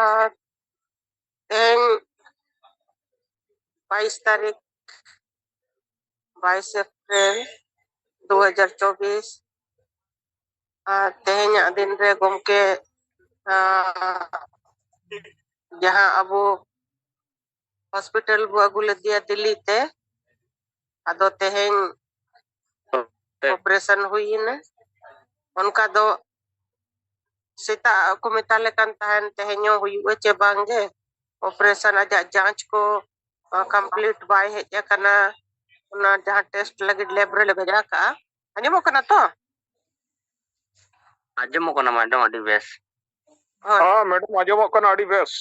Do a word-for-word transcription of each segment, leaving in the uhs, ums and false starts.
ᱟᱨ ᱛᱮᱦᱮᱧ ᱵᱟᱭᱤᱥ ᱛᱟᱹᱨᱤᱠᱷ, ᱵᱟᱭᱤᱥ ᱮᱯᱨᱤᱞ ᱫᱩ ᱦᱟᱡᱟᱨ ᱪᱚᱵᱵᱤᱥ, ᱟᱨ ᱛᱮᱦᱮᱧᱟᱜ ᱫᱤᱱ ᱨᱮ ᱜᱚᱢᱠᱮ, ᱟᱸ, ᱡᱟᱦᱟᱸ ᱟᱵᱚ ᱦᱚᱥᱯᱤᱴᱟᱞ ᱵᱚ ᱟᱹᱜᱩ ᱞᱮᱫᱮᱭᱟ ᱫᱤᱞᱞᱤ ᱛᱮ, ᱟᱫᱚ ᱛᱮᱦᱮᱧ ᱚᱯᱟᱨᱮᱥᱚᱱ ᱦᱩᱭᱮᱱᱟ᱾ ᱚᱱᱠᱟ ᱫᱚ ᱥᱮᱛᱟᱜ ᱠᱚ ᱢᱮᱛᱟᱞᱮ ᱠᱟᱱ ᱛᱟᱦᱮᱱ, ᱛᱮᱦᱮᱧ ᱦᱚᱸ ᱦᱩᱭᱩᱜᱼᱟ ᱪᱮ ᱵᱟᱝ ᱜᱮ, ᱚᱯᱟᱨᱮᱥᱚᱱ ᱟᱡᱟᱜ ᱡᱟᱸᱪ ᱠᱚ ᱠᱚᱢᱯᱞᱤᱴ ᱵᱟᱭ ᱦᱮᱡ ᱟᱠᱟᱱᱟ, ᱚᱱᱟ ᱡᱟᱦᱟᱸ ᱴᱮᱥᱴ ᱞᱟᱹᱜᱤᱫ ᱞᱮᱵ ᱨᱮᱞᱮ ᱵᱷᱮᱡᱟ ᱠᱟᱜᱼᱟ᱾ ᱟᱸᱡᱚᱢᱚᱜ ᱠᱟᱱᱟ ᱛᱚ? ᱟᱸᱡᱚᱢᱚᱜ ᱠᱟᱱᱟ ᱢᱮᱰᱟᱢ, ᱟᱹᱰᱤ ᱵᱮᱥ᱾ ᱦᱳᱭ᱾ ᱦᱮᱸ ᱢᱮᱰᱟᱢ, ᱟᱸᱡᱚᱢᱚᱜ ᱠᱟᱱᱟ ᱟᱹᱰᱤ ᱵᱮᱥ᱾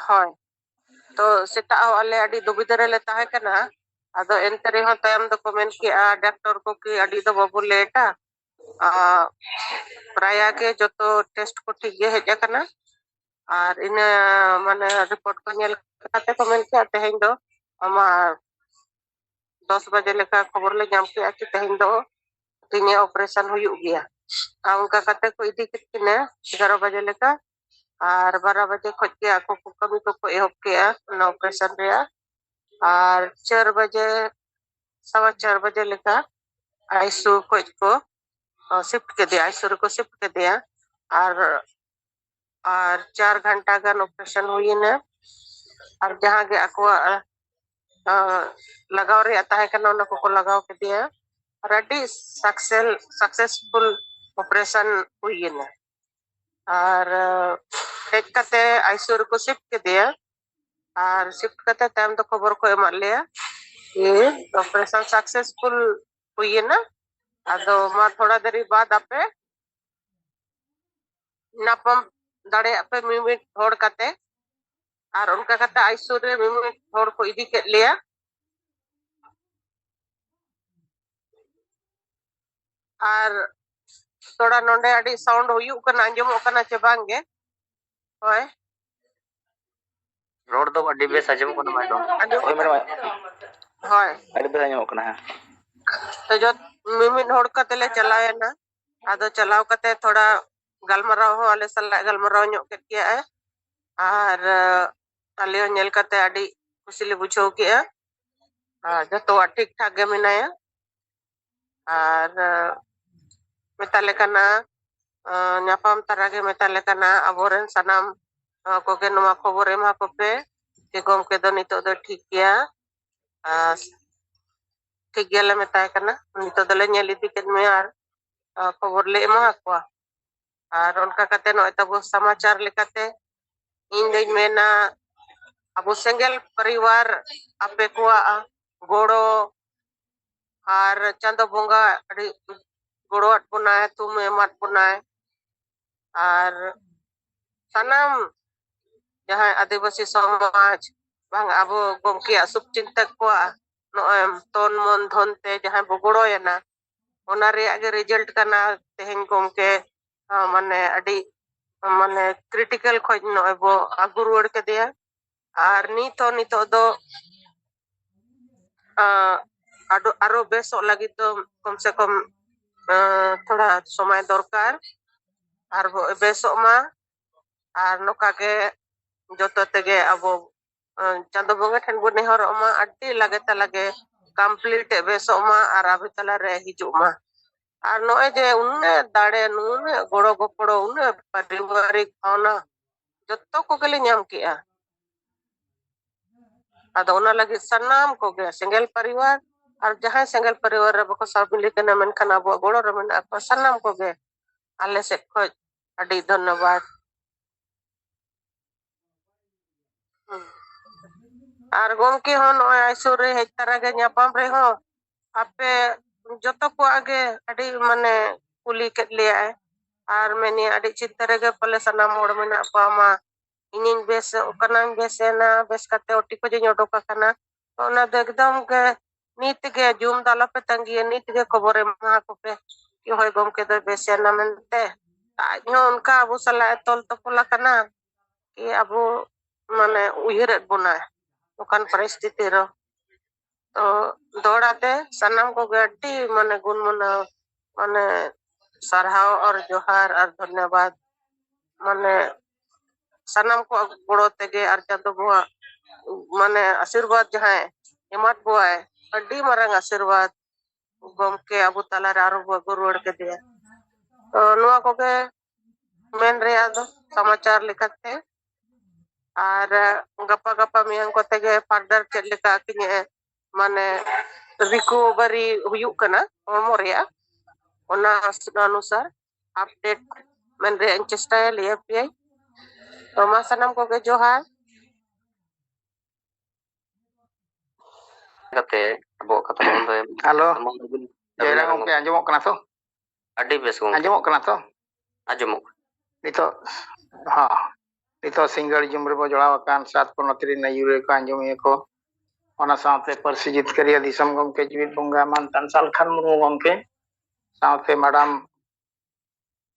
ᱦᱳᱭ, ᱛᱚ ᱥᱮᱛᱟᱜ ᱦᱚᱸ ᱟᱞᱮ ᱟᱹᱰᱤ ᱫᱩᱵᱤᱫᱷᱟ ᱨᱮᱞᱮ ᱛᱟᱦᱮᱸ ᱠᱟᱱᱟ᱾ ᱟᱫᱚ ᱮᱱᱛᱮ ᱨᱮᱦᱚᱸ ᱛᱟᱭᱚᱢ ᱫᱚᱠᱚ ᱢᱮᱱ ᱠᱮᱜᱼᱟ ᱰᱟᱠᱛᱚᱨ ᱠᱚ ᱠᱤ ᱟᱹᱰᱤ ᱫᱚ ᱵᱟᱵᱚ ᱞᱮᱴᱟ, ᱟᱨ ᱯᱨᱟᱭᱟ ᱜᱮ ᱡᱚᱛᱚ ᱴᱮᱥᱴ ᱠᱚ ᱴᱷᱤᱠ ᱜᱮ ᱦᱮᱡ ᱟᱠᱟᱱᱟ᱾ ᱟᱨ ᱤᱱᱟᱹ ᱢᱟᱱᱮ ᱨᱤᱯᱳᱨᱴ ᱠᱚ ᱧᱮᱞ ᱠᱟᱛᱮ ᱠᱚ ᱢᱮᱱ ᱠᱮᱜᱼᱟ ᱛᱮᱦᱮᱧ ᱫᱚ ᱟᱢᱟᱜ ᱫᱚᱥ ᱵᱟᱡᱮ ᱞᱮᱠᱟ ᱠᱷᱚᱵᱚᱨ ᱞᱮ ᱧᱟᱢ ᱠᱮᱜᱼᱟ ᱠᱤ ᱛᱮᱦᱮᱧ ᱫᱚ ᱛᱤᱦᱤᱧ ᱚᱯᱟᱨᱮᱥᱚᱱ ᱦᱩᱭᱩᱜ ᱜᱮᱭᱟ᱾ ᱟᱨ ᱚᱱᱠᱟ ᱠᱟᱛᱮ ᱠᱚ ᱤᱫᱤ ᱠᱮᱫ ᱠᱤᱱᱟᱹ ᱮᱜᱟᱨᱚ ᱵᱟᱡᱮ ᱞᱮᱠᱟ, ᱟᱨ ᱵᱟᱨᱚ ᱵᱟᱡᱮ ᱠᱷᱚᱡ ᱜᱮ ᱟᱠᱚ ᱠᱚ ᱠᱟᱹᱢᱤ ᱠᱚᱠᱚ ᱮᱦᱚᱵ ᱠᱮᱜᱼᱟ ᱚᱱᱟ ᱚᱯᱟᱨᱮᱥᱚᱱ ᱨᱮᱭᱟᱜ᱾ ᱟᱨ ᱪᱟᱨ ᱵᱟᱡᱮ, ᱥᱟᱣᱟ ᱪᱟᱨ ᱵᱟᱡᱮ ᱞᱮᱠᱟ ᱟᱭᱥᱤᱭᱩ ᱠᱷᱚᱡ ᱠᱚ ᱥᱤᱯᱴ ᱠᱮᱫᱮᱭᱟ, ᱟᱭᱥᱤᱭᱩ ᱨᱮᱠᱚ ᱥᱤᱯᱴ ᱠᱮᱫᱮᱭᱟ᱾ ᱟᱨ ᱟᱨ ᱪᱟᱨ ᱜᱷᱚᱱᱴᱟ ᱜᱟᱱ ᱚᱯᱟᱨᱮᱥᱚᱱ ᱦᱩᱭᱮᱱᱟ᱾ ᱟᱨ ᱡᱟᱦᱟᱸ ᱜᱮ ᱟᱠᱚᱣᱟᱜ, ᱟᱸ, ᱞᱟᱜᱟᱣ ᱨᱮᱭᱟᱜ ᱛᱟᱦᱮᱸ ᱠᱟᱱᱟ, ᱚᱱᱟ ᱠᱚᱠᱚ ᱞᱟᱜᱟᱣ ᱠᱮᱫᱮᱭᱟ᱾ ᱟᱨ ᱟᱹᱰᱤ ᱥᱟᱠᱥᱮᱞ-, ᱥᱟᱠᱥᱮᱥᱯᱷᱩᱞ ᱚᱯᱟᱨᱮᱥᱚᱱ ᱦᱩᱭᱮᱱᱟ᱾ ᱟᱨ, ᱟᱸ, ᱦᱮᱡ ᱠᱟᱛᱮ ᱟᱭᱥᱤᱭᱩ ᱨᱮᱠᱚ ᱥᱤᱯᱴ ᱠᱮᱫᱮᱭᱟ᱾ ᱟᱨ ᱥᱤᱯᱴ ᱠᱟᱛᱮ ᱛᱟᱭᱚᱢ ᱫᱚ ᱠᱷᱚᱵᱚᱨ ᱠᱚ ᱮᱢᱟᱫ ᱞᱮᱭᱟ ᱡᱮ ᱚᱯᱟᱨᱮᱥᱚᱱ ᱥᱟᱠᱥᱮᱥᱯᱷᱩᱞ ᱦᱩᱭᱮᱱᱟ᱾ ᱟᱫᱚ ᱢᱟ ᱛᱷᱚᱲᱟ ᱫᱮᱨᱤ ᱵᱟᱫ ᱟᱯᱮ ᱧᱟᱯᱟᱢ ᱫᱟᱲᱮᱭᱟᱜ ᱯᱮ ᱢᱤᱢᱤᱫ ᱦᱚᱲ ᱠᱟᱛᱮ᱾ ᱟᱨ ᱚᱱᱠᱟ ᱠᱟᱛᱮ ᱟᱭᱥᱤᱭᱩ ᱨᱮ ᱢᱤᱢᱤᱫ ᱦᱚᱲ ᱠᱚ ᱤᱫᱤ ᱠᱮᱫ ᱞᱮᱭᱟ᱾ ᱟᱨ ᱛᱷᱚᱲᱟ ᱱᱚᱰᱮ ᱟᱹᱰᱤ ᱥᱟᱣᱩᱱᱰ ᱦᱩᱭᱩᱜ ᱠᱟᱱᱟ, ᱟᱸᱡᱚᱢᱚᱜ ᱠᱟᱱᱟ ᱪᱮ ᱵᱟᱝ ᱜᱮ? ᱦᱳᱭ᱾ ᱨᱚᱲ ᱫᱚ ᱟᱹᱰᱤ ᱵᱮᱥ ᱟᱸᱡᱚᱢᱚᱜ ᱠᱟᱱᱟ ᱢᱮᱰᱟᱢ᱾ ᱟᱸᱡᱚᱢᱚᱜ ᱦᱳᱭ ᱢᱮᱰᱟᱢ᱾ ᱦᱳᱭ᱾ ᱟᱹᱰᱤ ᱵᱮᱥ ᱟᱸᱡᱚᱢᱚᱜ ᱠᱟᱱᱟ, ᱦᱮᱸ᱾ ᱛᱚ ᱡᱚᱛ-, ᱢᱤᱢᱤᱫ ᱦᱚᱲ ᱠᱟᱛᱮ ᱞᱮ ᱪᱟᱞᱟᱣ ᱮᱱᱟ᱾ ᱟᱫᱚ ᱪᱟᱞᱟᱣ ᱠᱟᱛᱮ ᱛᱷᱚᱲᱟ ᱜᱟᱞᱢᱟᱨᱟᱣ ᱦᱚᱸ ᱟᱞᱮ ᱥᱟᱞᱟᱜ ᱜᱟᱞᱢᱟᱨᱟᱣ ᱧᱚᱜ ᱠᱮᱫ ᱜᱮᱭᱟ᱾ ᱟᱨ ᱟᱞᱮ ᱦᱚᱸ ᱧᱮᱞ ᱠᱟᱛᱮ ᱟᱹᱰᱤ ᱠᱩᱥᱤ ᱞᱮ ᱵᱩᱡᱷᱟᱹᱣ ᱠᱮᱜᱼᱟ᱾ ᱟᱨ ᱡᱚᱛᱚᱣᱟᱜ ᱴᱷᱤᱠ ᱴᱷᱟᱠ ᱜᱮ ᱢᱮᱱᱟᱭᱟ᱾ ᱟᱨ ᱢᱮᱛᱟ ᱞᱮ ᱠᱟᱱᱟ, ᱧᱟᱯᱟᱢ ᱛᱟᱨᱟ ᱜᱮ ᱢᱮᱛᱟ ᱞᱮ ᱠᱟᱱᱟ, ᱟᱵᱚᱨᱮᱱ ᱥᱟᱱᱟᱢ ᱠᱚᱜᱮ ᱱᱚᱣᱟ ᱠᱷᱚᱵᱚᱨ ᱮᱢᱟ ᱠᱚᱯᱮ ᱡᱮ ᱜᱚᱢᱠᱮ ᱫᱚ ᱱᱤᱛᱚᱜ ᱫᱚ ᱴᱷᱤᱠ ᱜᱮᱭᱟ᱾ ᱟᱨ ᱴᱷᱤᱠ ᱜᱮᱭᱟᱞᱮ ᱢᱮᱛᱟᱭ ᱠᱟᱱᱟ, ᱱᱤᱛᱚᱜ ᱫᱚᱞᱮ ᱧᱮᱞ ᱤᱫᱤ ᱠᱮᱫ ᱢᱮᱭᱟ ᱟᱨ ᱠᱷᱚᱵᱚᱨ ᱞᱮ ᱮᱢᱟ ᱠᱚᱣᱟ᱾ ᱟᱨ ᱚᱱᱠᱟ ᱠᱟᱛᱮ ᱱᱚᱜᱼᱚᱭ ᱛᱟᱵᱚ ᱥᱚᱢᱟᱪᱟᱨ ᱞᱮᱠᱟᱛᱮ ᱤᱧ ᱫᱚᱧ ᱢᱮᱱᱟ, ᱟᱵᱚ ᱥᱮᱸᱜᱮᱞ ᱯᱚᱨᱤᱵᱟᱨ ᱟᱯᱮ ᱠᱚᱣᱟᱜ ᱜᱚᱲᱚ ᱟᱨ ᱪᱟᱸᱫᱚ ᱵᱚᱸᱜᱟ ᱟᱹᱰᱤ ᱜᱚᱲᱚᱣᱟᱫ ᱵᱚᱱᱟᱭ, ᱛᱷᱩᱢ ᱮᱢᱟᱫ ᱵᱚᱱᱟᱭ᱾ ᱟᱨ ᱥᱟᱱᱟᱢ ᱡᱟᱦᱟᱸᱭ ᱟᱹᱫᱤᱵᱟᱹᱥᱤ ᱥᱚᱢᱟᱡᱽ, ᱵᱟᱝ ᱟᱵᱚ ᱜᱚᱢᱠᱮᱭᱟᱜ ᱥᱩᱵ ᱪᱤᱱᱛᱟᱹ ᱠᱚᱣᱟᱜ ᱱᱚᱜᱼᱚᱭ ᱛᱚᱱ ᱢᱚᱱ ᱫᱷᱚᱱ ᱛᱮ ᱡᱟᱦᱟᱸᱭ ᱵᱚ ᱜᱚᱲᱚᱭᱮᱱᱟ, ᱚᱱᱟ ᱨᱮᱭᱟᱜ ᱜᱮ ᱨᱮᱡᱟᱞᱴ ᱠᱟᱱᱟ ᱛᱮᱦᱮᱧ ᱜᱚᱢᱠᱮ, ᱢᱟᱱᱮ ᱟᱹᱰᱤ, ᱢᱟᱱᱮ ᱠᱨᱤᱴᱤᱠᱟᱞ ᱠᱷᱚᱡ ᱱᱚᱜᱼᱚᱭ ᱵᱚ ᱟᱹᱜᱩ ᱨᱩᱣᱟᱹᱲ ᱠᱮᱫᱮᱭᱟ᱾ ᱟᱨ ᱱᱤᱛ ᱦᱚᱸ ᱱᱤᱛᱚᱜ ᱫᱚ ᱟᱨᱚ ᱵᱮᱥᱚᱜ ᱞᱟᱹᱜᱤᱫ ᱫᱚ ᱠᱚᱢ ᱥᱮ ᱠᱚᱢ ᱛᱷᱚᱲᱟ ᱥᱚᱢᱚᱭ ᱫᱚᱨᱠᱟᱨ, ᱟᱨ ᱵᱮᱥᱚᱜ ᱢᱟ᱾ ᱟᱨ ᱱᱚᱝᱠᱟ ᱜᱮ ᱡᱚᱛᱚ ᱛᱮᱜᱮ ᱟᱵᱚ ᱪᱟᱸᱫᱚ ᱵᱚᱸᱜᱟ ᱴᱷᱮᱱ ᱵᱚᱱ ᱱᱮᱦᱚᱨᱚᱜ ᱢᱟ, ᱟᱹᱰᱤ ᱞᱟᱜᱮ ᱛᱟᱞᱟᱜᱮ ᱠᱚᱢᱯᱞᱤᱴ ᱮ ᱵᱮᱥᱚᱜ ᱢᱟ ᱟᱨ ᱟᱵᱚ ᱛᱟᱞᱟᱨᱮ ᱦᱤᱡᱩᱜ ᱢᱟ᱾ ᱟᱨ ᱱᱚᱜᱼᱚᱭ ᱡᱮ ᱩᱱᱟᱹᱜ ᱫᱟᱲᱮ, ᱱᱩᱱᱟᱹᱜ ᱜᱚᱲᱚ ᱜᱚᱯᱚᱲᱚ, ᱩᱱᱟᱹᱜ ᱯᱟᱨᱤᱵᱟᱨᱤᱠ ᱵᱷᱟᱣᱱᱟ, ᱡᱚᱛᱚ ᱠᱚᱜᱮᱞᱮ ᱧᱟᱢ ᱠᱮᱜᱼᱟ᱾ ᱟᱫᱚ ᱚᱱᱟ ᱞᱟᱹᱜᱤᱫ ᱥᱟᱱᱟᱢ ᱠᱚᱜᱮ ᱥᱮᱸᱜᱮᱞ ᱯᱚᱨᱤᱵᱟᱨ ᱟᱨ ᱡᱟᱦᱟᱸᱭ ᱥᱮᱸᱜᱮᱞ ᱯᱚᱨᱤᱵᱟᱨ ᱨᱮ ᱵᱟᱠᱚ ᱥᱟᱢᱤᱞ ᱠᱟᱱᱟ, ᱢᱮᱱᱠᱷᱟᱱ ᱟᱵᱚᱣᱟᱜ ᱜᱚᱲᱚ ᱨᱮ ᱢᱮᱱᱟᱜ ᱠᱚᱣᱟ ᱥᱟᱱᱟᱢ ᱠᱚᱜᱮ, ᱟᱞᱮ ᱥᱮᱫ ᱠᱷᱚᱡ ᱟᱹᱰᱤ ᱫᱷᱚᱱᱱᱚᱵᱟᱫ᱾ ᱟᱨ ᱜᱚᱢᱠᱮ ᱦᱚᱸ ᱱᱚᱜᱼᱚᱭ ᱟᱭ ᱥᱩᱨ ᱨᱮ ᱦᱮᱡ ᱛᱟᱨᱟ ᱜᱮ ᱧᱟᱯᱟᱢ ᱨᱮᱦᱚᱸ ᱟᱯᱮ ᱡᱚᱛᱚ ᱠᱚᱣᱟᱜ ᱜᱮ ᱟᱹᱰᱤ ᱢᱟᱱᱮ ᱠᱩᱞᱤ ᱠᱮᱫ ᱞᱮᱭᱟᱭ᱾ ᱟᱨ ᱢᱮᱱᱮ ᱟᱹᱰᱤ ᱪᱤᱱᱛᱟᱹ ᱨᱮᱜᱮ ᱯᱟᱞᱮ ᱥᱟᱱᱟᱢ ᱦᱚᱲ ᱢᱮᱱᱟᱜ ᱠᱚᱣᱟ, ᱢᱟ ᱤᱧᱤᱧ ᱵᱮᱥᱚᱜ ᱠᱟᱱᱟᱧ, ᱵᱮᱥ ᱮᱱᱟ, ᱵᱮᱥ ᱠᱟᱛᱮ ᱚᱴᱤ ᱠᱷᱚᱡ ᱤᱧ ᱚᱰᱚᱠ ᱟᱠᱟᱱᱟ᱾ ᱛᱚ ᱚᱱᱟ ᱫᱚ ᱮᱠᱫᱚᱢ ᱜᱮ ᱱᱤᱛ ᱜᱮ ᱡᱩᱢ ᱫᱚ ᱟᱞᱚᱯᱮ ᱛᱟᱸᱜᱤᱭᱟ, ᱱᱤᱛ ᱜᱮ ᱠᱷᱚᱵᱚᱨ ᱮᱢᱟ ᱠᱚᱯᱮ ᱠᱤ ᱦᱳᱭ ᱜᱚᱢᱠᱮ ᱫᱚᱭ ᱵᱮᱥ ᱮᱱᱟ ᱢᱮᱱᱛᱮ᱾ ᱟᱡ ᱦᱚᱸ ᱚᱱᱠᱟ ᱟᱵᱚ ᱥᱟᱞᱟᱜ ᱮ ᱛᱚᱞ ᱛᱚᱯᱚᱞ ᱟᱠᱟᱱᱟ ᱠᱤ ᱟᱵᱚ ᱢᱟᱱᱮ ᱩᱭᱦᱟᱹᱨᱮᱫ ᱵᱚᱱᱟᱭ ᱱᱚᱝᱠᱟᱱ ᱯᱚᱨᱤᱥᱛᱷᱤᱛᱤ ᱨᱮ᱾ ᱛᱚ ᱫᱚᱦᱲᱟ ᱛᱮ ᱥᱟᱱᱟᱢ ᱠᱚᱜᱮ ᱟᱹᱰᱤ ᱢᱟᱱᱮ ᱜᱩᱱ ᱢᱟᱱᱟᱣ, ᱢᱟᱱᱮ ᱥᱟᱨᱦᱟᱣ ᱟᱨ ᱡᱚᱦᱟᱨ ᱟᱨ ᱫᱷᱚᱱᱭᱚᱵᱟᱫ᱾ ᱢᱟᱱᱮ ᱥᱟᱱᱟᱢ ᱠᱚᱣᱟᱜ ᱜᱚᱲᱚ ᱛᱮᱜᱮ ᱟᱨ ᱪᱟᱸᱫᱚ ᱵᱚᱸᱜᱟ ᱢᱟᱱᱮ ᱟᱥᱤᱨᱵᱟᱫᱽ ᱡᱟᱦᱟᱸᱭ ᱮᱢᱟᱫ ᱵᱚᱣᱟᱭ, ᱟᱹᱰᱤ ᱢᱟᱨᱟᱝ ᱟᱥᱤᱨᱵᱟᱫᱽ ᱜᱚᱢᱠᱮ ᱟᱵᱚ ᱛᱟᱞᱟᱨᱮ ᱟᱨᱚ ᱵᱚ ᱟᱹᱜᱩ ᱨᱩᱣᱟᱹᱲ ᱠᱮᱫᱮᱭᱟ᱾ ᱛᱚ ᱱᱚᱣᱟ ᱠᱚᱜᱮ ᱢᱮᱱ ᱨᱮᱭᱟᱜ ᱫᱚ ᱥᱚᱢᱟᱪᱟᱨ ᱞᱮᱠᱟᱛᱮ᱾ ᱟᱨ ᱜᱟᱯᱟ ᱜᱟᱯᱟ ᱢᱮᱭᱟᱝ ᱠᱚᱛᱮ ᱜᱮ further ᱪᱮᱫ ᱞᱮᱠᱟ ᱟᱹᱠᱤᱱ ᱮ ᱢᱟᱱᱮ recovery ᱦᱩᱭᱩᱜ ᱠᱟᱱᱟ ᱦᱚᱲᱢᱚ ᱨᱮᱭᱟᱜ, ᱚᱱᱟ ᱚᱱᱩᱥᱟᱨ update ᱢᱮᱱ ᱨᱮᱭᱟᱜ ᱤᱧ ᱪᱮᱥᱴᱟᱭᱟ, ᱞᱟᱹᱭ ᱟᱯᱮᱭᱟᱹᱧ᱾ ᱛᱚ ᱢᱟ ᱥᱟᱱᱟᱢ ᱠᱚᱜᱮ ᱡᱚᱦᱟᱨ᱾ ᱠᱟᱛᱮ ᱟᱵᱚᱣᱟᱜ ᱠᱟᱛᱷᱟ ᱵᱚᱱ ᱫᱚᱦᱚᱭᱟ᱾ ᱦᱮᱞᱳ᱾ ᱡᱚᱭᱨᱟᱢ ᱜᱚᱢᱠᱮ, ᱟᱸᱡᱚᱢᱚᱜ ᱠᱟᱱᱟ ᱛᱚ? ᱟᱹᱰᱤ ᱵᱮᱥ ᱜᱚᱢᱠᱮ᱾ ᱟᱸᱡᱚᱢᱚᱜ ᱠᱟᱱᱟ ᱛᱚ? ᱟᱸᱡᱚᱢᱚᱜ ᱠᱟᱱᱟ᱾ ᱱᱤᱛᱚᱜ, ᱦᱚᱸ, ᱱᱤᱛᱚᱜ ᱥᱤᱸᱜᱟᱹᱲ ᱡᱩᱢ ᱨᱮᱵᱚ ᱡᱚᱲᱟᱣ ᱟᱠᱟᱱ ᱥᱟᱛ ᱯᱚᱱᱚᱛ ᱨᱮᱱ ᱟᱹᱭᱩᱨᱤᱭᱟᱹ ᱠᱚ, ᱟᱸᱡᱚᱢᱤᱭᱟᱹ ᱠᱚ, ᱚᱱᱟ ᱥᱟᱶᱛᱮ ᱯᱟᱹᱨᱥᱤ ᱡᱤᱛᱠᱟᱹᱨᱤᱭᱟᱹ ᱫᱤᱥᱚᱢ ᱜᱚᱢᱠᱮ ᱡᱤᱣᱤᱫ ᱵᱚᱸᱜᱟ ᱢᱟᱱ ᱛᱟᱱ ᱥᱟᱞᱠᱷᱟᱱ ᱢᱩᱨᱢᱩ ᱜᱚᱢᱠᱮ, ᱥᱟᱶᱛᱮ ᱢᱮᱰᱟᱢ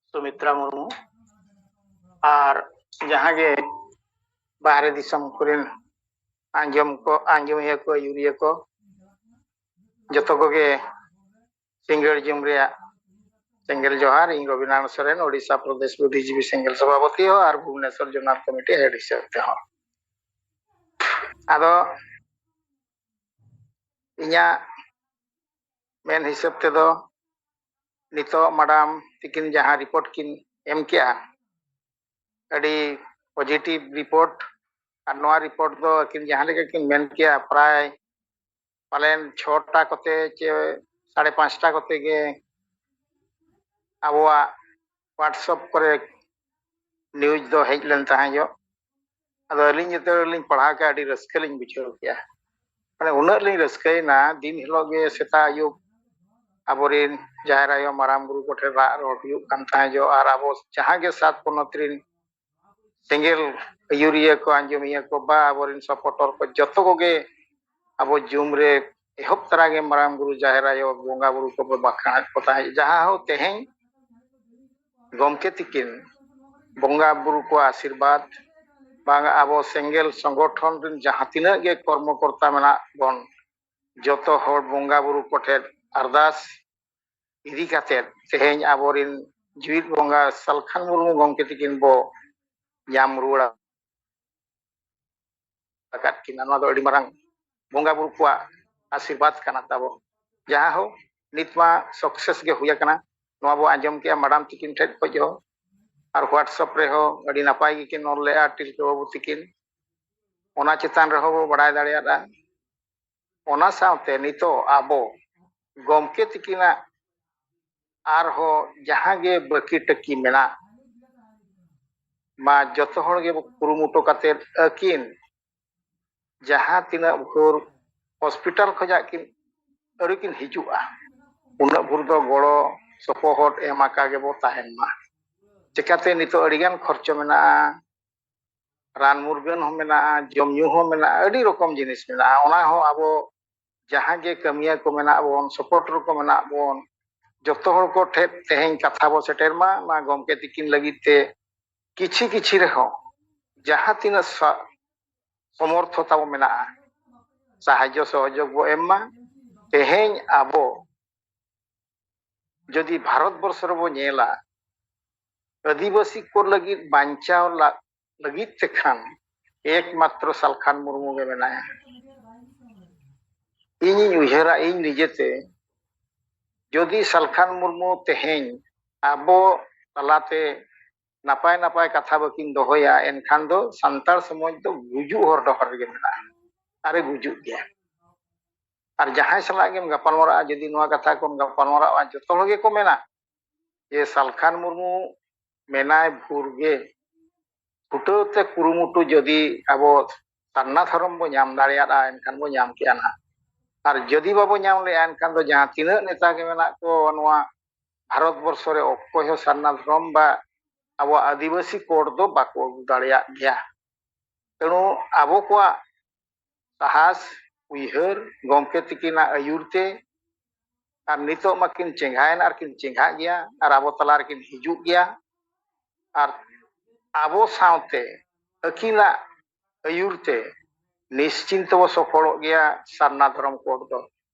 ᱥᱩᱢᱤᱛᱨᱟ ᱢᱩᱨᱢᱩ, ᱟᱨ ᱡᱟᱦᱟᱸ ᱜᱮ ᱵᱟᱦᱨᱮ ᱫᱤᱥᱚᱢ ᱠᱚᱨᱮᱱ ᱟᱸᱡᱚᱢ ᱠᱚ, ᱟᱸᱡᱚᱢᱤᱭᱟᱹ ᱠᱚ, ᱟᱹᱭᱩᱨᱤᱭᱟᱹ ᱠᱚ, ᱡᱚᱛᱚ ᱠᱚᱜᱮ ᱥᱤᱸᱜᱟᱹᱲ ᱡᱩᱢ ᱨᱮᱭᱟᱜ ᱥᱮᱸᱜᱮᱞ ᱡᱚᱦᱟᱨ᱾ ᱤᱧ ᱨᱚᱵᱤᱱᱟᱨᱟᱭᱚᱬ ᱥᱚᱨᱮᱱ, ᱳᱰᱤᱥᱟ ᱯᱨᱚᱫᱮᱥ ᱵᱩᱫᱽᱫᱷᱤᱡᱤᱵᱤ ᱥᱮᱸᱜᱮᱞ ᱥᱚᱵᱷᱟᱯᱚᱛᱤ ᱦᱚᱸ ᱟᱨ ᱵᱷᱩᱵᱽᱱᱮᱥᱚᱨ ᱡᱳᱱᱟᱞ ᱠᱚᱢᱤᱴᱤ ᱦᱮᱰ ᱦᱤᱥᱟᱹᱵ ᱛᱮᱦᱚᱸ᱾ ᱟᱫᱚ ᱤᱧᱟᱹᱜ ᱢᱮᱱ ᱦᱤᱥᱟᱹᱵ ᱛᱮᱫᱚ ᱱᱤᱛᱚᱜ ᱢᱮᱰᱟᱢ ᱛᱤᱠᱤᱱ ᱡᱟᱦᱟᱸ ᱨᱤᱯᱳᱨᱴ ᱠᱤᱱ ᱮᱢ ᱠᱮᱜᱼᱟ, ᱟᱹᱰᱤ ᱯᱚᱡᱤᱴᱤᱵᱷ ᱨᱤᱯᱳᱨᱴ᱾ ᱟᱨ ᱱᱚᱣᱟ ᱨᱤᱯᱳᱨᱴ ᱫᱚ ᱟᱹᱠᱤᱱ ᱡᱟᱦᱟᱸ ᱞᱮᱠᱟ ᱠᱤᱱ ᱢᱮᱱ ᱠᱮᱜᱼᱟ, ᱯᱨᱟᱭ ᱯᱟᱞᱮᱱ ᱪᱷᱚᱴᱟ ᱠᱚᱛᱮ ᱪᱮ ᱥᱟᱲᱮ ᱯᱟᱸᱪᱴᱟ ᱠᱚᱛᱮ ᱜᱮ ᱟᱵᱚᱣᱟᱜ WhatsApp ᱠᱚᱨᱮ ᱱᱤᱭᱩᱡᱽ ᱫᱚ ᱦᱮᱡ ᱞᱮᱱ ᱛᱟᱦᱮᱸ ᱡᱚᱜ᱾ ᱟᱫᱚ ᱟᱹᱞᱤᱧ ᱡᱚᱛᱚ ᱞᱤᱧ ᱯᱟᱲᱦᱟᱣ ᱠᱮᱜᱼᱟ, ᱟᱹᱰᱤ ᱨᱟᱹᱥᱠᱟᱹ ᱞᱤᱧ ᱵᱩᱡᱷᱟᱹᱣ ᱠᱮᱜᱼᱟ᱾ ᱢᱟᱱᱮ ᱩᱱᱟᱹᱜ ᱞᱤᱧ ᱨᱟᱹᱥᱠᱟᱹᱭᱮᱱᱟ, ᱫᱤᱱ ᱦᱤᱞᱳᱜ ᱜᱮ ᱥᱮᱛᱟᱜ ᱟᱹᱭᱩᱵ ᱟᱵᱚᱨᱮᱱ ᱡᱟᱦᱮᱨ ᱟᱭᱳ ᱢᱟᱨᱟᱝ ᱵᱩᱨᱩ ᱠᱚᱴᱷᱮᱱ ᱨᱟᱜ ᱨᱚᱲ ᱦᱩᱭᱩᱜ ᱠᱟᱱ ᱛᱟᱦᱮᱸ ᱡᱚᱜ, ᱟᱨ ᱟᱵᱚ ᱡᱟᱦᱟᱸ ᱜᱮ ᱥᱟᱛ ᱯᱚᱱᱚᱛ ᱨᱮᱱ ᱥᱮᱸᱜᱮᱞ ᱟᱹᱭᱩᱨᱤᱭᱟᱹ ᱠᱚ, ᱟᱸᱡᱚᱢᱤᱭᱟᱹ ᱠᱚ, ᱵᱟ ᱟᱵᱚᱨᱮᱱ ᱥᱟᱯᱚᱴᱚᱨ ᱠᱚ, ᱡᱚᱛᱚ ᱠᱚᱜᱮ ᱟᱵᱚ ᱡᱩᱢ ᱨᱮ ᱮᱦᱚᱵ ᱛᱚᱨᱟ ᱜᱮ ᱢᱟᱨᱟᱝ ᱵᱩᱨᱩ ᱡᱟᱦᱮᱨ ᱟᱭᱳ ᱵᱚᱸᱜᱟ ᱵᱩᱨᱩ ᱠᱚᱵᱚ ᱵᱟᱠᱷᱟᱱ ᱠᱚ ᱛᱟᱦᱮᱸᱫ᱾ ᱡᱟᱦᱟᱸ ᱦᱚᱸ ᱛᱮᱦᱮᱧ ᱜᱚᱢᱠᱮ ᱛᱤᱠᱤᱱ ᱵᱚᱸᱜᱟ ᱵᱩᱨᱩ ᱠᱚᱣᱟᱜ ᱟᱥᱤᱨᱵᱟᱫᱽ, ᱵᱟᱝ ᱟᱵᱚ ᱥᱮᱸᱜᱮᱞ ᱥᱚᱝᱜᱚᱴᱷᱚᱱ ᱨᱮᱱ ᱡᱟᱦᱟᱸ ᱛᱤᱱᱟᱹᱜ ᱜᱮ ᱠᱚᱨᱢᱚᱠᱚᱨᱛᱟ ᱢᱮᱱᱟᱜ ᱵᱚᱱ, ᱡᱚᱛᱚ ᱦᱚᱲ ᱵᱚᱸᱜᱟ ᱵᱩᱨᱩ ᱠᱚᱴᱷᱮᱱ ᱟᱨᱫᱟᱥ ᱤᱫᱤ ᱠᱟᱛᱮᱫ ᱛᱮᱦᱮᱧ ᱟᱵᱚᱨᱮᱱ ᱡᱤᱣᱤᱫ ᱵᱚᱸᱜᱟ ᱥᱟᱞᱠᱷᱟᱱ ᱢᱩᱨᱢᱩ ᱜᱚᱢᱠᱮ ᱛᱤᱠᱤᱱ ᱵᱚ ᱧᱟᱢ ᱨᱩᱣᱟᱹᱲ ᱟᱠᱟᱫ ᱠᱤᱱᱟ᱾ ᱱᱚᱣᱟ ᱫᱚ ᱟᱹᱰᱤ ᱢᱟᱨᱟᱝ ᱵᱚᱸᱜᱟ ᱵᱩᱨᱩ ᱠᱚᱣᱟᱜ ᱟᱥᱤᱨᱵᱟᱫᱽ ᱠᱟᱱᱟ ᱛᱟᱵᱚ᱾ ᱡᱟᱦᱟᱸ ᱦᱳᱠ, ᱱᱤᱛ ᱢᱟ ᱥᱟᱠᱥᱮᱥ ᱜᱮ ᱦᱩᱭ ᱟᱠᱟᱱᱟ᱾ ᱱᱚᱣᱟ ᱵᱚ ᱟᱸᱡᱚᱢ ᱠᱮᱜᱼᱟ ᱢᱟᱰᱟᱢ ᱛᱤᱠᱤᱱ ᱴᱷᱮᱱ ᱠᱷᱚᱱ ᱦᱚᱸ, ᱟᱨ WhatsApp ᱨᱮᱦᱚᱸ ᱟᱹᱰᱤ ᱱᱟᱯᱟᱭ ᱜᱮᱠᱤᱱ ᱚᱞ ᱞᱮᱜᱼᱟ ᱛᱤᱞᱠᱟᱹ ᱵᱟᱹᱵᱩ ᱛᱤᱠᱤᱱ᱾ ᱚᱱᱟ ᱪᱮᱛᱟᱱ ᱨᱮᱦᱚᱸ ᱵᱚ ᱵᱟᱲᱟᱭ ᱫᱟᱲᱮᱭᱟᱫᱼᱟ᱾ ᱚᱱᱟ ᱥᱟᱶᱛᱮ ᱱᱤᱛᱚᱜ ᱟᱵᱚ ᱜᱚᱢᱠᱮ ᱛᱤᱠᱤᱱᱟᱜ ᱟᱨᱦᱚᱸ ᱡᱟᱦᱟᱸ ᱜᱮ ᱵᱟᱹᱠᱤ ᱴᱟᱹᱠᱤ ᱢᱮᱱᱟᱜ, ᱢᱟ ᱡᱚᱛᱚ ᱦᱚᱲ ᱜᱮ ᱠᱩᱨᱩᱢᱩᱴᱩ ᱠᱟᱛᱮ ᱟᱹᱠᱤᱱ ᱡᱟᱦᱟᱸ ᱛᱤᱱᱟᱹᱜ ᱵᱷᱳᱨ ᱦᱚᱥᱯᱤᱴᱟᱞ ᱠᱷᱚᱱᱟᱜ ᱠᱤᱱ ᱟᱹᱣᱨᱤ ᱠᱤᱱ ᱦᱤᱡᱩᱜᱼᱟ, ᱩᱱᱟᱹᱜ ᱵᱷᱳᱨ ᱫᱚ ᱜᱚᱲᱚ ᱥᱚᱯᱚᱦᱚᱫ ᱮᱢ ᱟᱠᱟ ᱜᱮᱵᱚ ᱛᱟᱦᱮᱱ ᱢᱟ᱾ ᱪᱤᱠᱟᱹᱛᱮ ᱱᱤᱛᱚᱜ ᱟᱹᱰᱤᱜᱟᱱ ᱠᱷᱚᱨᱪᱚ ᱢᱮᱱᱟᱜᱼᱟ, ᱨᱟᱱ ᱢᱩᱨᱜᱟᱹᱱ ᱦᱚᱸ ᱢᱮᱱᱟᱜᱼᱟ, ᱡᱚᱢ ᱧᱩ ᱦᱚᱸ ᱢᱮᱱᱟᱜᱼᱟ, ᱟᱹᱰᱤ ᱨᱚᱠᱚᱢ ᱡᱤᱱᱤᱥ ᱢᱮᱱᱟᱜᱼᱟ᱾ ᱚᱱᱟ ᱦᱚᱸ ᱟᱵᱚ ᱡᱟᱦᱟᱸ ᱜᱮ ᱠᱟᱹᱢᱤᱭᱟᱹ ᱠᱚ ᱢᱮᱱᱟᱜ ᱵᱚᱱ, ᱥᱟᱯᱳᱨᱴᱟᱨ ᱠᱚ ᱢᱮᱱᱟᱜ ᱵᱚᱱ, ᱡᱚᱛᱚ ᱦᱚᱲ ᱠᱚ ᱴᱷᱮᱱ ᱛᱮᱦᱮᱧ ᱠᱟᱛᱷᱟ ᱵᱚ ᱥᱮᱴᱮᱨ ᱢᱟ᱾ ᱚᱱᱟ ᱜᱚᱢᱠᱮ ᱛᱤᱠᱤᱱ ᱞᱟᱹᱜᱤᱫ ᱛᱮ ᱠᱤᱪᱷᱤ ᱠᱤᱪᱷᱤ ᱨᱮᱦᱚᱸ ᱡᱟᱦᱟᱸ ᱛᱤᱱᱟᱹᱜ ᱥᱟ-, ᱥᱚᱢᱚᱨᱛᱷᱚ ᱛᱟᱵᱚ ᱢᱮᱱᱟᱜᱼᱟ, ᱥᱟᱦᱟᱡᱽᱡᱚ ᱥᱚᱦᱚᱡᱳᱜᱽ ᱵᱚ ᱮᱢ ᱢᱟ᱾ ᱛᱮᱦᱮᱧ ᱟᱵᱚ ᱡᱩᱫᱤ ᱵᱷᱟᱨᱚᱛ ᱵᱚᱨᱥᱚ ᱨᱮᱵᱚ ᱧᱮᱞᱟ, ᱟᱹᱫᱤᱵᱟᱹᱥᱤ ᱠᱚ ᱞᱟᱹᱜᱤᱫ ᱵᱟᱧᱪᱟᱣ ᱞᱟ-, ᱞᱟᱹᱜᱤᱫ ᱛᱮᱠᱷᱟᱱ ᱮᱠᱢᱟᱛᱨᱚ ᱥᱟᱞᱠᱷᱟᱱ ᱢᱩᱨᱢᱩ ᱜᱮ ᱢᱮᱱᱟᱭᱟ᱾ ᱤᱧᱤᱧ ᱩᱭᱦᱟᱹᱨᱟ, ᱤᱧ ᱱᱤᱡᱮᱛᱮ ᱡᱩᱫᱤ ᱥᱟᱞᱠᱷᱟᱱ ᱢᱩᱨᱢᱩ ᱛᱮᱦᱮᱧ ᱟᱵᱚ ᱛᱟᱞᱟᱛᱮ ᱱᱟᱯᱟᱭ ᱱᱟᱯᱟᱭ ᱠᱟᱛᱷᱟ ᱵᱟᱹᱠᱤᱱ ᱫᱚᱦᱚᱭᱟ, ᱮᱱᱠᱷᱟᱱ ᱫᱚ ᱥᱟᱱᱛᱟᱲ ᱥᱚᱢᱟᱡᱽ ᱫᱚ ᱜᱩᱡᱩᱜ ᱦᱚᱨ ᱰᱚᱦᱚᱨ ᱨᱮᱜᱮ ᱢᱮᱱᱟᱜᱼᱟ, ᱟᱨᱮ ᱜᱩᱡᱩᱜ ᱜᱮᱭᱟ᱾ ᱟᱨ ᱡᱟᱦᱟᱸᱭ ᱥᱟᱞᱟᱜ ᱜᱮᱢ ᱜᱟᱯᱟᱞᱢᱟᱨᱟᱜᱼᱟ, ᱡᱩᱫᱤ ᱱᱚᱣᱟ ᱠᱟᱛᱷᱟ ᱠᱚᱢ ᱜᱟᱯᱟᱞᱢᱟᱨᱟᱜᱼᱟ, ᱡᱚᱛᱚ ᱦᱚᱲ ᱜᱮᱠᱚ ᱢᱮᱱᱟ ᱡᱮ ᱥᱟᱞᱠᱷᱟᱱ ᱢᱩᱨᱢᱩ ᱢᱮᱱᱟᱭ ᱵᱷᱳᱨ ᱜᱮ, ᱪᱷᱩᱴᱟᱹᱣ ᱛᱮ ᱠᱩᱨᱩᱢᱩᱴᱩ ᱡᱩᱫᱤ ᱟᱵᱚ ᱥᱟᱨᱱᱟ ᱫᱷᱚᱨᱚᱢ ᱵᱚ ᱧᱟᱢ ᱫᱟᱲᱮᱭᱟᱫᱼᱟ, ᱮᱱᱠᱷᱟᱱ ᱵᱚ ᱧᱟᱢ ᱠᱮᱜᱼᱟ ᱱᱟᱦᱟᱜ᱾ ᱟᱨ ᱡᱩᱫᱤ ᱵᱟᱵᱚ ᱧᱟᱢ ᱞᱮᱜᱼᱟ, ᱮᱱᱠᱷᱟᱱ ᱫᱚ ᱡᱟᱦᱟᱸ ᱛᱤᱱᱟᱹᱜ ᱱᱮᱛᱟ ᱜᱮ ᱢᱮᱱᱟᱜ ᱠᱚ ᱱᱚᱣᱟ ᱵᱷᱟᱨᱚᱛ ᱵᱚᱨᱥᱚ ᱨᱮ, ᱚᱠᱚᱭ ᱦᱚᱸ ᱥᱟᱨᱱᱟ ᱫᱷᱚᱨᱚᱢ ᱵᱟ ᱟᱵᱚᱣᱟᱜ ᱟᱹᱫᱤᱵᱟᱹᱥᱤ ᱠᱳᱰ ᱫᱚ ᱵᱟᱠᱚ ᱟᱹᱜᱩ ᱫᱟᱲᱮᱭᱟᱜ ᱜᱮᱭᱟ᱾ ᱛᱮᱬᱩ ᱟᱵᱚ ᱠᱚᱣᱟᱜ ᱥᱟᱦᱟᱥ, ᱩᱭᱦᱟᱹᱨ, ᱜᱚᱢᱠᱮ ᱛᱤᱠᱤᱱᱟᱜ ᱟᱹᱭᱩᱨ ᱛᱮ, ᱟᱨ ᱱᱤᱛᱚᱜ ᱢᱟᱠᱤᱱ ᱪᱮᱸᱜᱷᱟᱭᱮᱱ ᱟᱨ ᱠᱤᱱ ᱪᱮᱸᱜᱷᱟᱜ ᱜᱮᱭᱟ, ᱟᱨ ᱟᱵᱚ ᱛᱟᱞᱟ ᱨᱮᱠᱤᱱ ᱦᱤᱡᱩᱜ ᱜᱮᱭᱟ, ᱟᱨ ᱟᱵᱚ ᱥᱟᱶᱛᱮ ᱟᱹᱠᱤᱱᱟᱜ ᱟᱹᱭᱩᱨ ᱛᱮ ᱱᱤᱥᱪᱤᱱᱛᱚ ᱵᱚ ᱥᱚᱯᱷᱚᱞᱚᱜ ᱜᱮᱭᱟ ᱥᱟᱨᱱᱟ ᱫᱷᱚᱨᱚᱢ ᱠᱳᱰ ᱫᱚ᱾